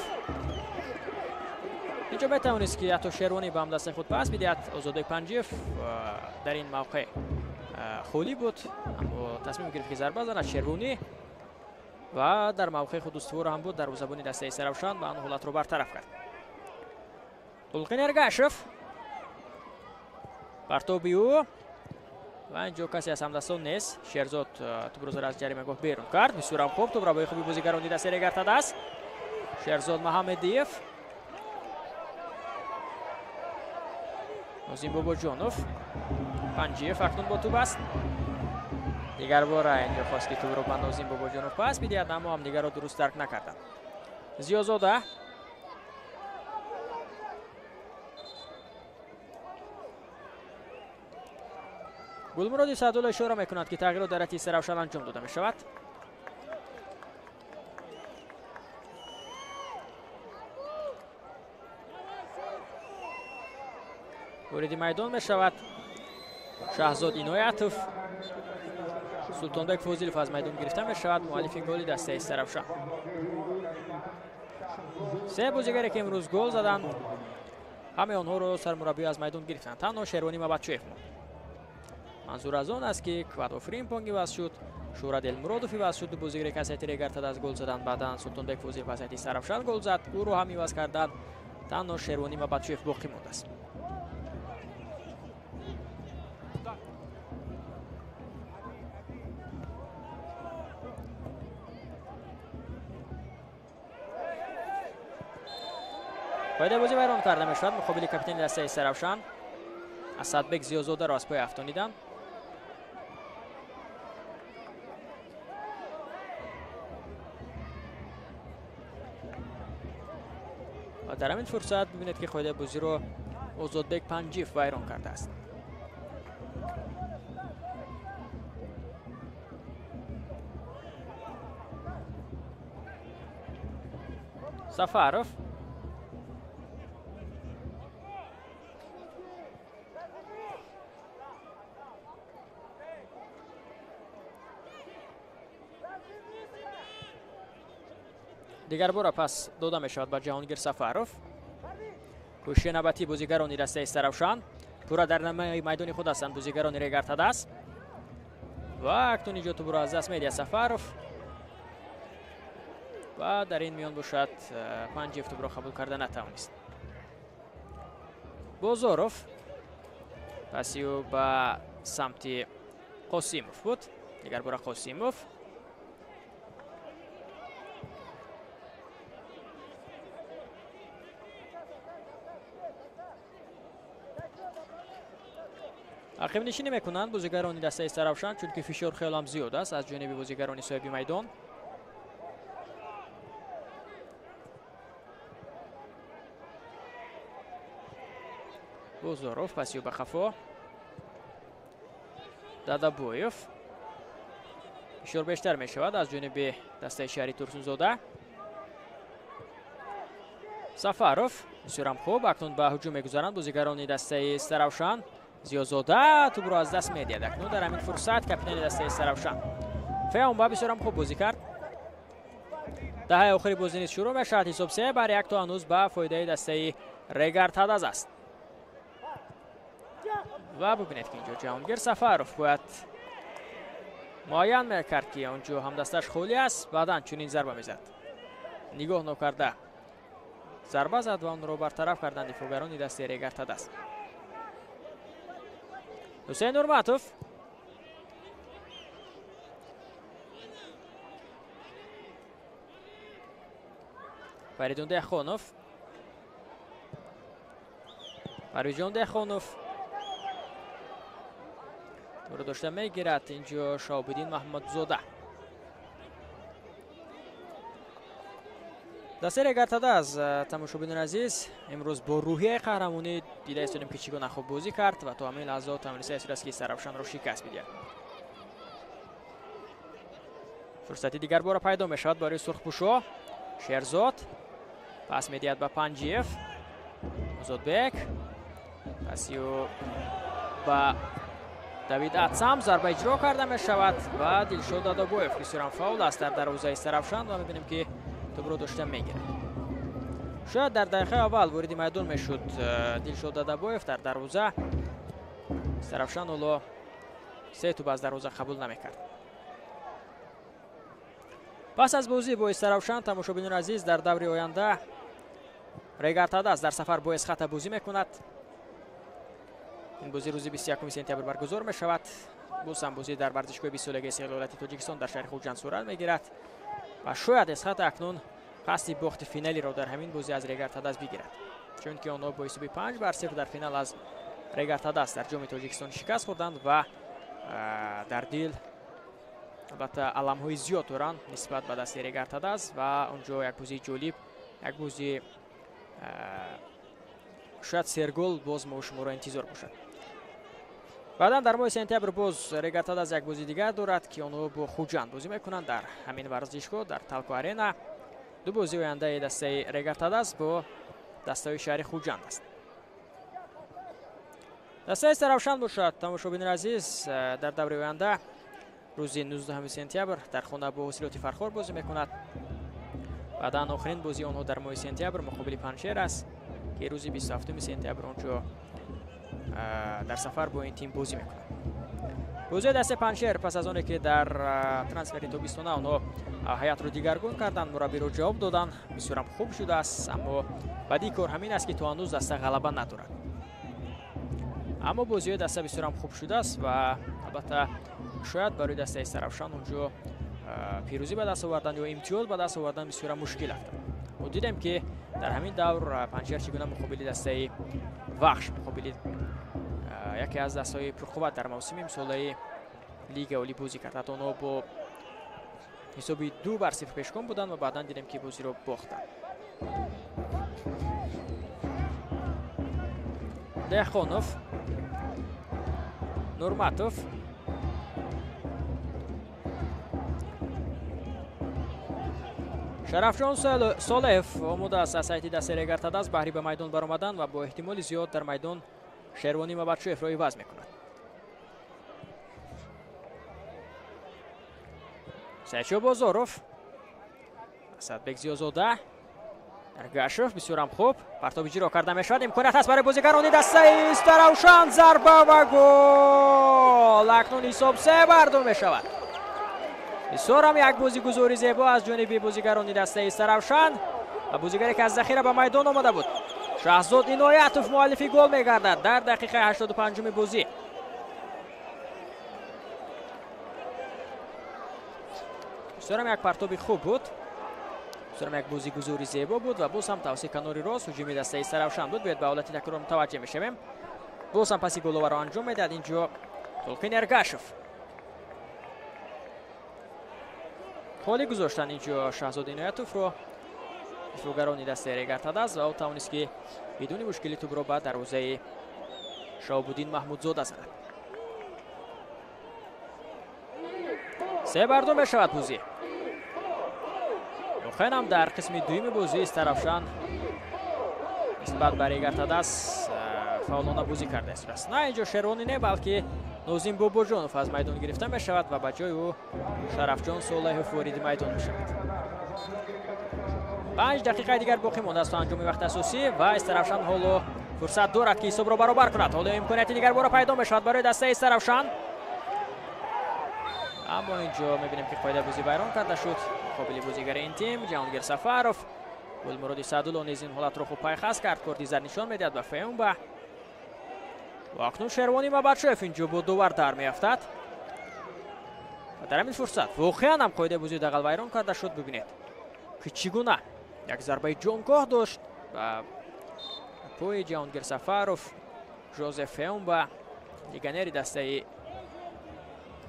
Инҷо метавонист ки ҳатто Шервонӣ ба ҳамдастаи худ пас бидиҳад. Озодбек Панҷиев дар ин мавқеъ холӣ буд, аммо тасмим гирифт ки зарба занад Шервонӣ ва дар мавқеи худ устувор ҳам буд. Дарвозабони дастаи Истаравшан ва он ҳолатро бартараф кард. Тулқин Эргашев, партоби ӯ ва инҷо касе аз ҳамдастон нест. Шерзод тӯбро аз ҷаримагоҳ берун кард. Бисёрам хуб тӯбрабои хуби бозигарони дастаи Регар-ТадАЗ. Шерзод Маҳамедиев, Нозим Бобоҷонов, Панҷиев акнун бо тӯб аст. Дигар бора инҷо хост ки тӯбро ба Нозим Бобоҷонов пас бидиҳад, аммо ҳамдигарро дуруст дарк накарданд. Зиёзода, Гулмуроди Саъдулло ишора мекунад ки тағйирот дар ҳайати Истаравшан анҷом дода мешавад. Вориди майдон мешавад Шаҳзод Иноятов. Султонбек Фозилов аз майдон гирифта мешавад, муаллифи голи дастаи Истаравшан. Се бозигаре ки имрӯз гол заданд, ҳамаи онҳоро сармураббӣ аз майдон гирифтанд. Танҳо Шервонӣ Мабатчоев монд. Манзур аз он аст ки Квадо Фримпонг иваз шуд, Шӯҳрат Элмуродов иваз шуд, бозигаре ки аз ҳайати Регар-ТадАЗ гол заданд. Баъдан Султонбек Фозилов аз ҳайати Истаравшан гол зад, ӯро ҳам иваз карданд. Танҳо Шервонӣ Мабатчоев боқӣ мондааст. Қоидаи бозӣ вайрон карда мешавад. Муқобили капитани дастаи Истаравшан Асадбек Зиёзодаро аз пой афтониданд. Ва дар ҳамин фурсат бибинед ки қоидаи бозиро Озодбек Панҷиев вайрон кардааст. Сафаров, дигар бора пас дода мешавад ба Ҷаҳонгир Сафаров. Кӯшиши навбатии бозигарони дастаи Истаравшан. Пурра дар намои майдони худ ҳастанд бозигарони Регар-ТадАЗ. Ва акнун инҷо тӯбро аз даст медиҳад Сафаров. Ва дар ин миён бошад Панҷиев тӯбро қабул карда натавонист. Бозоров, паси ӯ ба самти Қосимов буд. Дигар бора Қосимов. Ақибнишинӣ мекунанд бозигарони дастаи Истаравшан, чунки фишор хелам зиёд аст аз ҷониби бозигарони соҳиби майдон. Бозоров, паси ӯ ба қафо. Дадабоев. Фишор бештар мешавад аз ҷониби дастаи шаҳри Турсунзода. Сафаров, бисёрам хуб, акнун ба ҳуҷум мегузаранд бозигарони дастаи Истаравшан. Зиёзода тӯбро аз даст медиҳад. Акнун дар ҳамин фурсат капитани дастаи Истаравшан Феумба бисёрам хуб бозӣ кард. Даҳаи охири бозӣ низ шурӯъ мешавад. Ҳисоб 3-1 то ҳанӯз ба фоидаи дастаи Регар Тадаз аст. Ва бубинед, ки инҷо Ҷаҳонгир Сафаров бояд муайян мекард, ки онҷо ҳамдасташ холӣ аст, баъдан чунин зарба мезад. Нигоҳ нокарда зарба зад ва онро бартараф карданд дифоъгарони дастаи Регар Тадаз. Ҳусейн Нурматов Фаридун Деҳқонов, Парвизҷон Деҳқонов тӯро дошта мегирад. Инҷо Шаҳобиддин Маҳмадзода. Дастаи Регар Тадаз, тамошобинони азиз, имрӯз бо рӯҳияи қаҳрамонӣ дида истодем, ки чӣ гуна хуб бозӣ кард ва то ҳамин лаҳза тавониста истодааст, ки Истаравшанро шикаст бидиҳад. Фурсати дигар бора пайдо мешавад барои сурхпӯшо. Шерзод пас медиҳад ба Панҷиев. Озодбек паси ӯ ба Давид Атсам зарба иҷро карда мешавад ва Дилшод Дадобоев бисёрам фаул аст дар дарвозаи Истаравшан ва мебинем, ки тӯбро дошта мегирад. Шояд дар дақиқаи аввал вориди майдон мешуд Дилшод Дадабоев дар дарвоза. Истаравшан ҳоло 3 тӯб аз дарвоза қабул намекард. Пас аз бозӣ бо Истаравшан, тамошобинони азиз, дар даври оянда Регар Тадаз дар сафар бо Эсхата бозӣ мекунад. Ин бозӣ рӯзи 21 сентябр баргузор мешавад. Боз ҳам бозӣ дар варзишгоҳи 20-солагии истиқлолияти Тоҷикистон дар шаҳри Хуҷанд сурат мегирад ва шояд Эсхата акнун қасди бохти финалиро дар ҳамин бозӣ аз Регар Тадаз бигирад, чунки онҳо бо ҳисоби 5-0 дар финал аз Регар Тадаз дар ҷоми Тоҷикистон шикаст хӯрданд ва дар дил албатта аламҳои зиёд доранд нисбат ба дастаи Регар Тадаз ва онҷо як бозии ҷолиб, як бозии шояд сергол боз мо шуморо интизор бошад. Баъдан дар моҳи сентябр боз Регар Тадаз як бозии дигар дорад, ки онҳо бо Хуҷанд бозӣ мекунанд дар ҳамин варзишгоҳ дар Талко Арена. Ду бозии ояндаи дастаи Регар Тадаз бо дастаи шаҳри Хуҷанд аст. Дастаи Истаравшан бошад, тамошобинони азиз, дар даври оянда рӯзи 19 сентябр дар хона бо ҳосилоти Фархор бозӣ мекунад. Баъдан охирин бозии онҳо дар моҳи сентябр муқобили Панҷшер аст, ки рӯзи 27 сентябр онҷо дар сафар бо ин тим бозӣ мекунад. Бозии дастаи Панҷшер пас аз оне ки дар трансфери тобистона онҳо ҳайатро дигаргун карданд, мураббиро ҷавоб доданд, бисёрам хуб шудааст, аммо бадии кор ҳамин аст, ки то ҳанӯз даста ғалаба надорад. Аммо бозиҳои даста бисёрам хуб шудааст ва албатта шояд барои дастаи Истаравшан онҷо пирӯзӣ ба даст овардан ё имтиёз ба даст овардан бисёрам мушкил афтад. Мо дидем, ки дар ҳамин давр Панҷшер чӣ гуна муқобили дастаи Вахш, муқобили яке аз дастаҳои пурқувват дар мавсими имсолаи лига олӣ бозӣ кард. Ҳатто онҳо бо ҳисоби 2-0 пешгом буданд ва баъдан дидем, ки бозиро бохтанд. Деҳқонов, Нурматов, Шарафҷон Солеҳов омода аст аз сайти дастаи Регар Тадаз баҳри ба майдон баромадан ва бо эҳтимоли зиёд дар майдон Шервонӣ Мабадшоевро иваз мекунад. Сайчо Бозоров, Асадбек Зиёзода, Эргашев бисёрам хуб партоб иҷро карда мешавад. Имконият ҳаст барои бозигарони дастаи Истаравшан. Зарба ва гол! Акнун ҳисоб 3-2 мешавад. Бисёрам як бозигузори зебо аз ҷониби бозигарони дастаи Истаравшан ва бозигаре, ки аз захира ба майдон омада буд, Шаҳзод Иноятов муаллифи гол мегардад дар дақиқаи 85-уми бозӣ. Бисёрам як партоби хуб буд, бисёрам як бозигузори зебо буд ва боз ҳам тавсияи канори рост ҳуҷуми дастаи Истаравшан буд. Биёед ба ҳолати такрор мутаваҷҷеҳ мешавем. Боз ҳам паси головаро анҷом медиҳад инҷо Толқин Эргашев. Холӣ гузоштанд инҷо Шаҳзод Иноятовро дифоъгарони дастаи Регар Тадаз ва ӯ тавонист, ки бидуни мушкили тӯбро ба дарвозаи Шаҳобуддин Маҳмудзода занад. 3-2 мешавад бозӣ. Воқеан ҳам дар қисми дуюми бозӣ Истаравшан нисбат ба Регар Тадаз фаъолона бозӣ карда истодааст. На инҷо Шервонӣ не, балки Нозим Бобоҷонов аз майдон гирифта мешавад ва ба ҷои ӯ Шарафҷон Солеҳов вориди майдон мешавад. 5 дақиқаи дигар боқӣ мондааст то анҷоми вақти асосӣ ва Истаравшан ҳоло фурсат дорад, ки ҳисобро баробар кунад. Ҳоло имконияти дигар бора пайдо мешавад барои дастаи Истаравшан. Аммо инҷо мебинем, ки қоидаи бозӣ вайрон карда шуд. Муқобили бозигари ин тим Ҷаҳонгир Сафаров. Гулмуроди Саъдулло низ ин ҳолатро хуб пайхас кард. Корти зард нишон медиҳад ба Феумба. Ва акнун Шервони Мабадшоев инҷо бо довар дар меафтад. Ва дар ҳамин фурсат воқеан ҳам қоидаи бозии дағал вайрон карда шуд. Бибинед, ки чӣ гуна як зарбаи ҷонгоҳ дошт ба пои Ҷаҳонгир Сафаров. Жозеф Феумба, легионери дастаи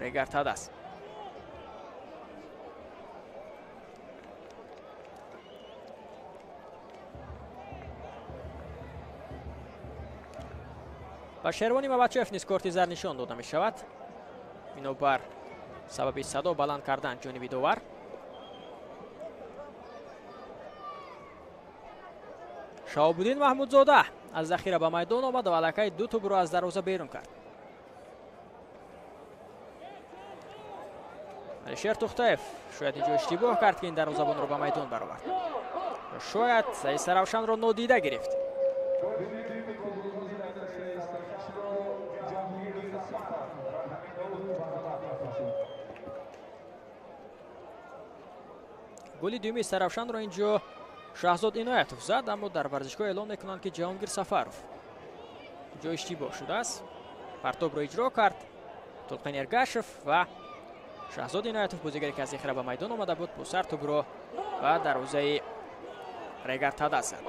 Регар-ТадАЗ. Ба Шервони Мабадшоев низ корти зард нишон дода мешавад. Бинобар сабаби садо баланд кардан ҷониби довар. Шаҳобуддин Маҳмудзода аз захира ба майдон омад ва аллакай 2 тӯбро аз дарвоза берун кард. Алишер Тухтаев шояд инҷо иштибоҳ кард, ки ин дарвозабонро ба майдон баровард. Шояд Истаравшанро нодида гирифт. Голи дуюми Истаравшанро инҷо Шаҳзод Иноятов зад, аммо дар варзишгоҳ эълон мекунанд, ки Ҷаҳонгир Сафаров ҷо иштибоҳ шудааст. Партобро иҷро кард Тулқин Эргашев ва Шаҳзод Иноятов, бозигаре ки аз захира ба майдон омада буд, бо сар тӯбро ба дарвозаи Регар-ТадАЗ зад.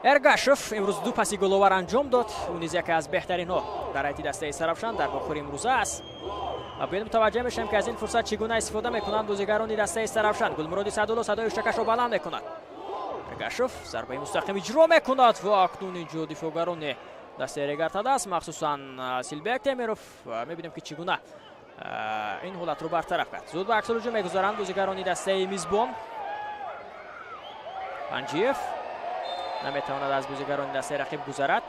Эргашев имрӯз 2 паси головар анҷом дод. Ӯ низ яке аз беҳтаринҳо дар ҳайати дастаи Истаравшан дар вохӯри имрӯза аст. Ва биёед мутаваҷҷеҳ мешавем, ки аз ин фурсат чӣ гуна истифода мекунанд бозигарони дастаи Истаравшан. Гулмуроди Саъдулло садои ҳуштакашро баланд мекунад. Эргашев зарбаи мустақим иҷро мекунад ва акнун инҷо дифоъгарони дастаи Регар-ТадАЗ, махсусан Силбек Темиров, мебинем, ки чӣ гуна ин ҳолатро бартараф кард. Зуд ба аксулҳуҷум мегузаранд бозигарони дастаи мизбон. Панҷиев наметавонад аз бозигарони дастаи рақиб гузарад.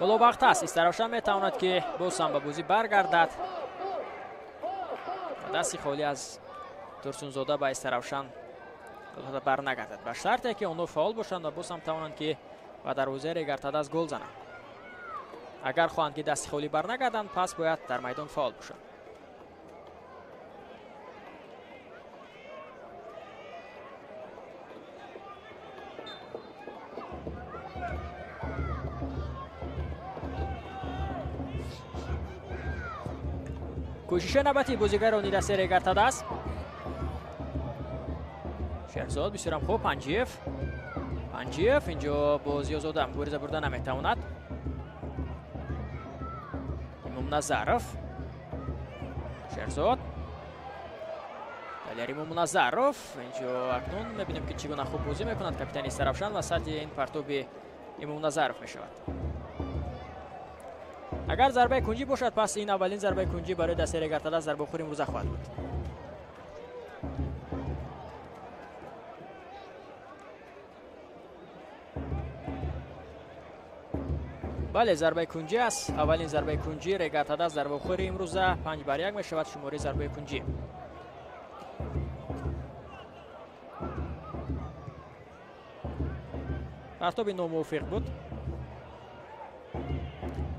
Ҳоло вақт аст. Истаравшан метавонад, ки боз ҳам ба бозӣ баргардад. Ва дасти холӣ аз Турсунзода ба Истаравшан барнагардад, ба шарте ки онҳо фаъол бошанд ва боз ҳам тавонанд, ки ба дарвозаи Регар-ТадАЗ гол зананд. Агар хоҳанд, ки дасти холӣ барнагарданд, пас бояд дар майдон фаъол бошанд. Кӯшиши навбатии бозигарони дастаи Регар-ТадАЗ. Шерзод бисёрам хуб. Панҷиев. Панҷиев инҷо бо Зиёзода мубориза бурда наметавонад. Имомназаров. Шерзод. Далер Имомназаров. Инҷо акнун мебинем, ки чӣ гуна хуб бозӣ мекунад капитани Истаравшан ва садди ин партоби Имомназаров мешавад. Агар зарбаи кунҷӣ бошад, пас ин аввалин зарбаи кунҷӣ барои дастаи Регар-ТадАЗ дар бохӯри имрӯза хоҳад буд. Бале, зарбаи кунҷӣ аст. Аввалин зарбаи кунҷӣ Регар-ТадАЗ дар бохӯри имрӯза 5-1 мешавад шумораи зарбаи кунҷӣ. Партоби номувофиқ буд.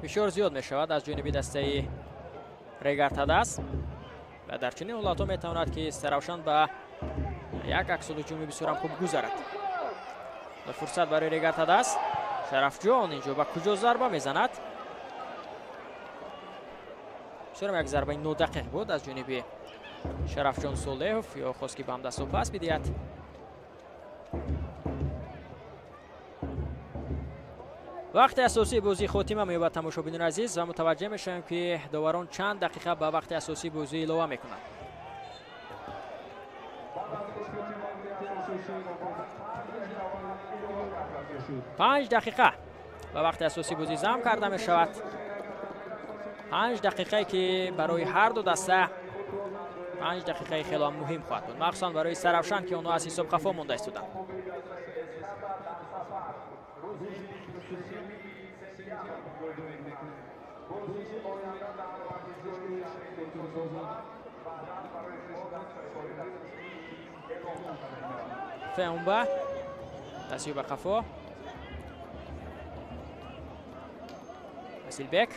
Фишор зиёд мешавад аз ҷониби дастаи Регар-ТадАЗ ва дар чунин ҳолатҳо метавонад, ки Истаравшан ба як аксулҳуҷуми бисёрам хуб гузарад. Ва фурсат барои Регар-ТадАЗ. Шарафҷон инҷо ба куҷо зарба мезанад? Бисёрам як зарбаи нодақиқ буд аз ҷониби Шарафҷон Солеҳов, ё хост, ки ба ҳамдастҳо пас бидиҳад. Вақти асосии бозӣ хотима меёбад, тамошобинони азиз, ва мутаваҷҷеҳ мешавем, ки доварон чанд дақиқа ба вақти асосии бозӣ илова мекунанд. 5 дақиқа ба вақти асосии бозӣ зам карда мешавад. 5 дақиқае, ки барои ҳар ду даста 5 дақиқаи хеле муҳим хоҳад буд, махсусан барои Истаравшан, ки онҳо аз ҳисоб қафо монда истоданд. Феумба дастёб ба қафо. Василбек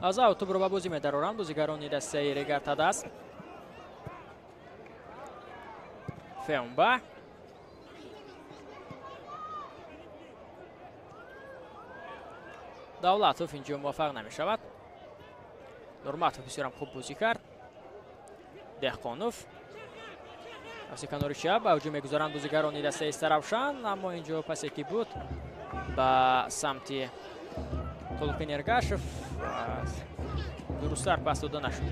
аз аут тӯбро ба бозӣ медароранд бозигарони дастаи Регар-ТадАЗ. Феумба Давлатов инҷо муваффақ намешавад. Нурматов бисёрам хуб бозӣ кард. Деҳқонов аз канори чап ба ҳуҷум мегузаранд бозигарони дастаи Истаравшан, аммо инҷо пасе ки буд ба самти Толқин Эргашев дурусттар пас дода нашуд.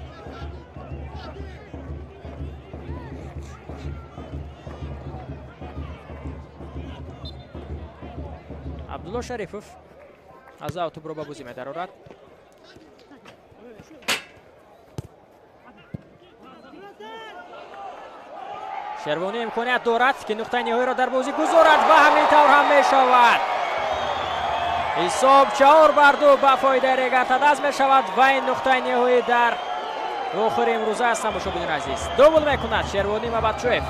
Абдулло Шарифов аз аут тӯбро ба бозӣ медарорад. Шервонӣ имконият дорад, ки нуқтаи ниҳоиро дар бозӣ гузорад ва ҳамин тавр ҳам мешавад. Ҳисоб 4-2 ба фоидаи Регар-ТадАЗ мешавад ва ин нуқтаи ниҳоӣ дар охири имрӯза аст. Тамошобинони азиз, дубл мекунад Шервонӣ Мабадшоев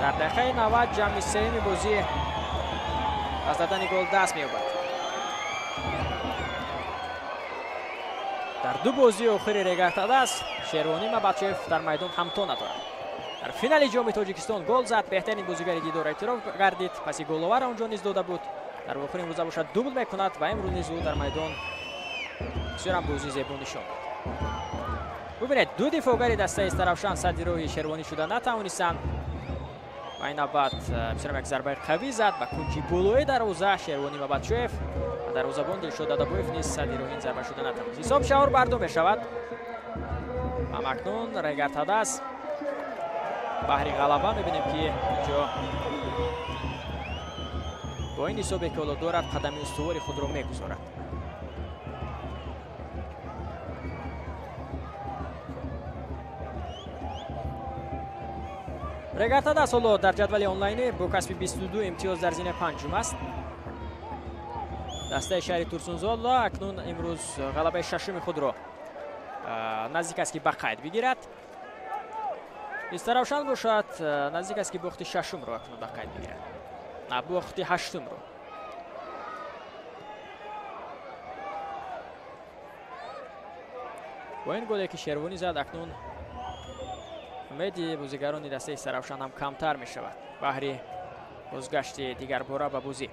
дар дақиқаи 90 ҷамъи сеюми бозӣ аз задани гол даст меёбад. Дар ду бозии охири Регар-ТадАЗ Шервонӣ Мабадшоев дар майдон ҳамто надорад. Дар финали ҷоми Тоҷикистон гол зад, беҳтарин бозигари дидор эътироф гардид, паси головар онҷо низ дода буд. Дар охири имрӯза бошад дубл мекунад ва имрӯз низ ӯ дар майдон бисёрам бозии зебо нишон дод. Бубинед, ду дифоъгари дастаи Истаравшан садди роҳи Шервонӣ шуда натавонистанд ва ин навбат бисёрам як зарбаи қавӣ зад ба кунҷи болои дарвоза Шервонӣ Мабадшоев ва дарвозабон Дилшод Дадабоев низ садди роҳи ин зарба шуда натавонист. Ҳисоб 4-2 мешавад. Ҳамакнун Регар-ТадАЗ баҳри ғалаба мебинем, ки инҷо бо ин ҳисобе ки ҳоло дорад қадами устувори худро мегузорад. Регар-ТадАЗ ҳоло дар ҷадвали онлайнӣ бо касби 22 имтиёз дар зинаи панҷум аст. Дастаи шаҳри Турсунзода акнун имрӯз ғалабаи шашуми худро наздик аст, ки ба қайд бигирад. Истаравшан бошад наздик аст, ки бохти шашумро акнун ба қайд бигирад, на бохти ҳаштумро. Бо ин голе ки Шервонӣ зад, акнун умеди бозигарони дастаи Истаравшан ҳам камтар мешавад баҳри бозгашти дигарбора ба бозӣ.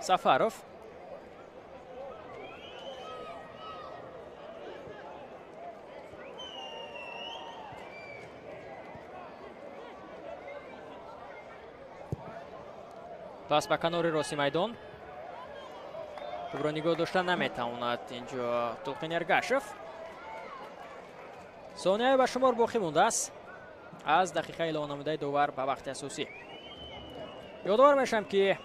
Сафаров пас ба канори рости майдон тӯбро нигоҳ дошта наметавонад инҷо Толқин Эргашев. Сонияе ба шумор боқӣ мондааст аз дақиқаи эълон довар ба вақти асосӣ. Ёдовар мешавам, ки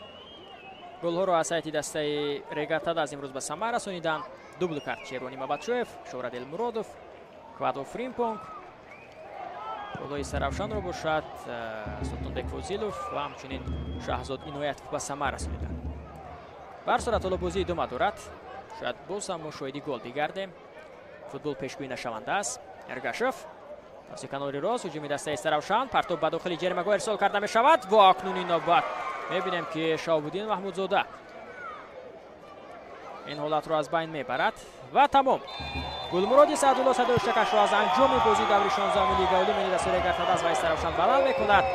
голҳоро аз сайти дастаи Регар-ТадАЗ имрӯз ба самар расониданд. Дубл кард Шервонӣ Мабадшоев, Шӯҳрат Элмуродов, Квадо Фримпонг. Голҳои Истаравшанро бошад Султонбек Фозилов ва ҳамчунин Шаҳзод Иноятов ба самар расониданд. Ба ҳар сурат ҳоло бозӣ идома дорад. Шояд боз ҳам мо шоҳиди гол бигардем. Футбол пешгӯӣ нашаванда аст. Эргашев паси канори рост ҳуҷуми дастаи Истаравшан, партоб ба дохили ҷаримагоҳ ирсол карда мешавад ва акнун ин навбат мебинем, ки Шаҳобуддин Маҳмудзода ин ҳолатро аз байн мебарад ва тамом. Гулмуроди Саъдулло садои шакашро аз анҷоми бозии даври 16-уми Лигаи Олӣ мини дастаи Регар-ТадАЗ ва Истаравшан баланд мекунад.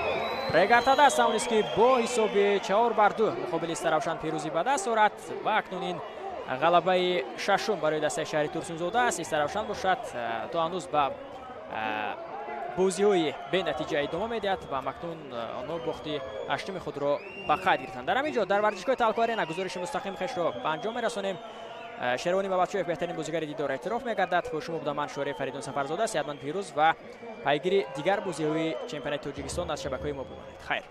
Регар-ТадАЗ тавонист, ки бо ҳисоби 4-2 муқобили Истаравшан пирӯзӣ ба даст орад ва акнун ин ғалабаи шашум барои дастаи шаҳри Турсунзода аст. Истаравшан бошад, то ҳанӯз ба бозиҳои бенатиҷа идома медиҳад ва акнун онҳо бохти ҳаштуми худро ба қайд гирифтанд. Дар ҳамин ҷо дар варзишгоҳи Талко Арена гузориши мустақим хешро ба анҷом мерасонем. Шервонӣ Бабачоев беҳтарин бозигари дидор эътироф мегардад. Бо шумо будам ман, Шӯре Фаридун Сафарзода. Сеҳатманд, пирӯз ва пайгири дигар бозиҳои чемпионати Тоҷикистон аз шабакаҳои мо бимонед. Хайр.